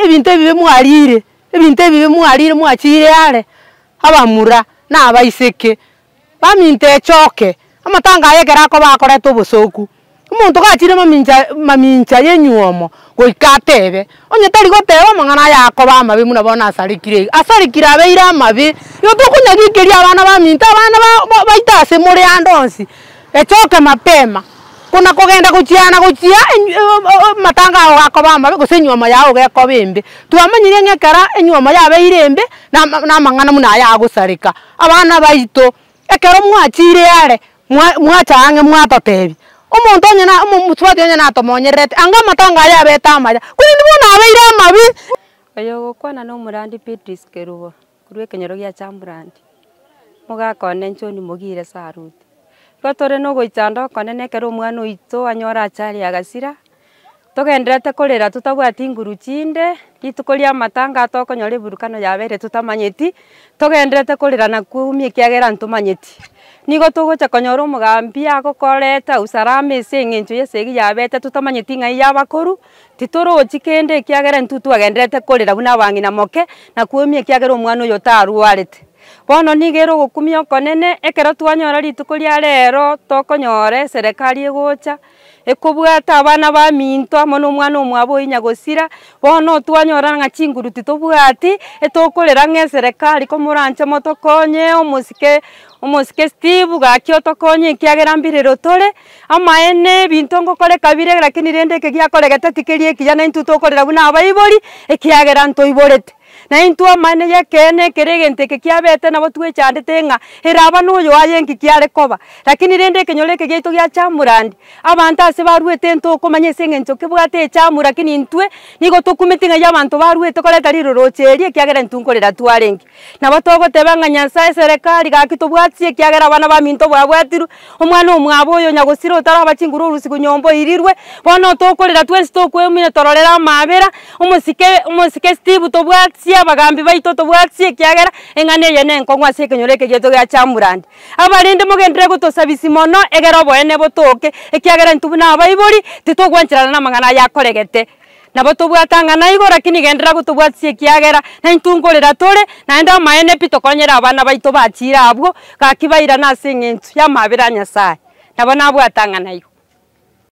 ebinto ebibe mwarire, ebinto ebibe mwarire mwachire are, abamura na abaiseke, Baminto echoke, amatanga aya ekero akoba akoreta obosooku, omonto gachire mamincha mamincha y'enywomo goika atebe, onye tari goteba amang'ana aya akoba amabe buna bono asarekire iga, asarekire abeire amabe, igo tokonyagikeria abana baminto abana ba baito ase more ande onsi, echoke mapema, kona kogenda gochiana gochia amatanga ao gakoba amabe gose enywomo yago gekoba embe. Twamanyire ng'a ekero enywomo yabeire embe, na na amang'ana buna aya agosareka. Abana baito, ekero mwachire are, mwacha ang'e mwatotebia, omonto onye na omosubati onye natomonyererete, anga amatanga aya abete amaya, korende bono abeire amabe. Oyo ogokwana na omorandi Beatrice Kerubo, korwa ekenyoro gia Chambrandi, mogaka one John Mogire Saruti. Igo tore na ogoichanda okonene ekero omwana oito anyore achari agasira, Togendererete korera totabwati nguru chinde, rituko ri'amatanga tokonyora eburukano yabeire totamanyeti, togendererete korera na kweumia ekiagera ntomanyeti. Nigo togocha konyora omogambi agokoreta usalama ase eng'encho y'esegi yabete totamanyeti ng'ai yabakoru, titorochi kende ekiagera intwe twagendererete korera buna abang'ina moke, na kweumia ekiagera omwana oyo tarwarete. Bono nigo ere ogokumia okonene, ekero twanyora rituko ria rero tokonyora eserekari egocha. Ekobwata abana baminto amo na omwana omwabo oyio nyagosira, bono twanyora ng'a chinguru titobwati, etokorera ng'a eserekari komoranche motokonye omosike omosike Steve gaki otokonye ekiagera mbirero tore, amaene ebinto ngokoreka bire lakini rende eke giakoregete tikeri ekiya na intwe tokorera buna abaibori, ekiagera ntoiborete. Na intwe amaene y'ekeene ekero egento eke kiabete nabo twechandete ng'a ere aba noyo aye nki kiare koba. Lakini rende ekenyoro eke giaito gia Chamurandi, abanto ase baruete ntokomanya ase eng'encho kebwate echamu lakini intwe nigo tokumeti ng'ai abanto baruete koreta riroroche eri ekiagera intwe nkorera twarenge. Nabo togoteba ng'a Nyasaye eserekari gaki tobwatie ekiagera abana baminto bwabwatirwe, omwana omwabo oyo nyagosira otaraba chinguru orusigu nyomba oirirwe, bono tokorera twensi tokoeumia tororere amaabera, omosike omosike Steve tobwatie abagambi baito tobwatie ekiagera eng'ana eye ne enkong'u ase ekenyoro eke giaito gia Chamurandi. Abarende mogenderere gotosabisi mono egere oboene botoke, ekiagera intwe buna abaibori titogwancherana namang'ana aya akoregete. Nabo tobwate ang'ana igo, lakini genderera gotobwatisia ekiagera naintwe nkorera tore, naende amaene pi tokonyere abana baito bachire abwo, gaki bairane ase eng'encho y'amabera a Nyasaye. Nabo nabwate ang'ana igo.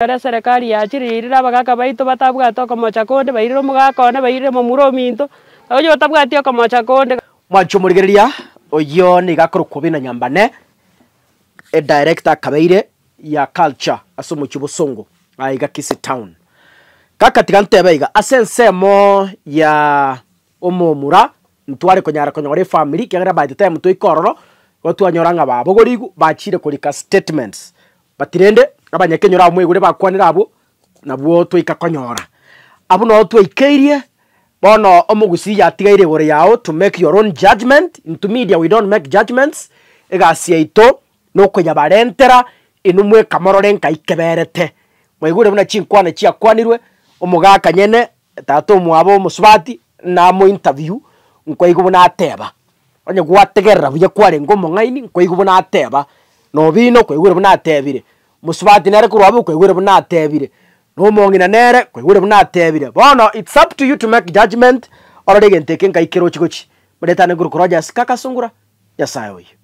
Ekero eserekari yachire yairire abagaka baito batabwate okomocha konde, bairire omogaka one, bairire momura ominto, oyo otabwati okomocha konde. Mwanche omorigereria oyio nigo akorokwa Obina Nyambane, edirector akabeire ya culture ase omochie o Bosongo aiga Kisii town. Kaka tiga ntebe iga, ase ensemo ya omomura, ntware konyara konyora efamiri ekiagera by the time toika ororo, igo twanyora ng'a babogorigwe bachire korika statements. But rende, abanyakenyoro abwo mwaigure bakwanire abwo, nabwo twaika konyora. Abwo noo twaikeirie, bono omogusii yatigaire igoro yao to make your own judgement, intwe media we don't make judgements, egasi yaito nokoyabarentera inwe mweka morore nkai keberete. Mwaigure buna chinkwana chiakwanirwe, omogaka nyene, tata omwabo omosubati, namo interview, nkwaigwa buna ateba. Onye gwategerera buya kwarenge omong'aini, nkwaigwa buna ateba, na obino kwaigure buna atebire, mosubati nere korwa abwo kwaigure buna atebire, na omong'ina nere kwaigure buna atebire. Bono it's up to you to make judgement, orore egento eke nkai kerochi gochia. Moretane korwa korwa Rogers kaka sungura, Nyasaye oyio.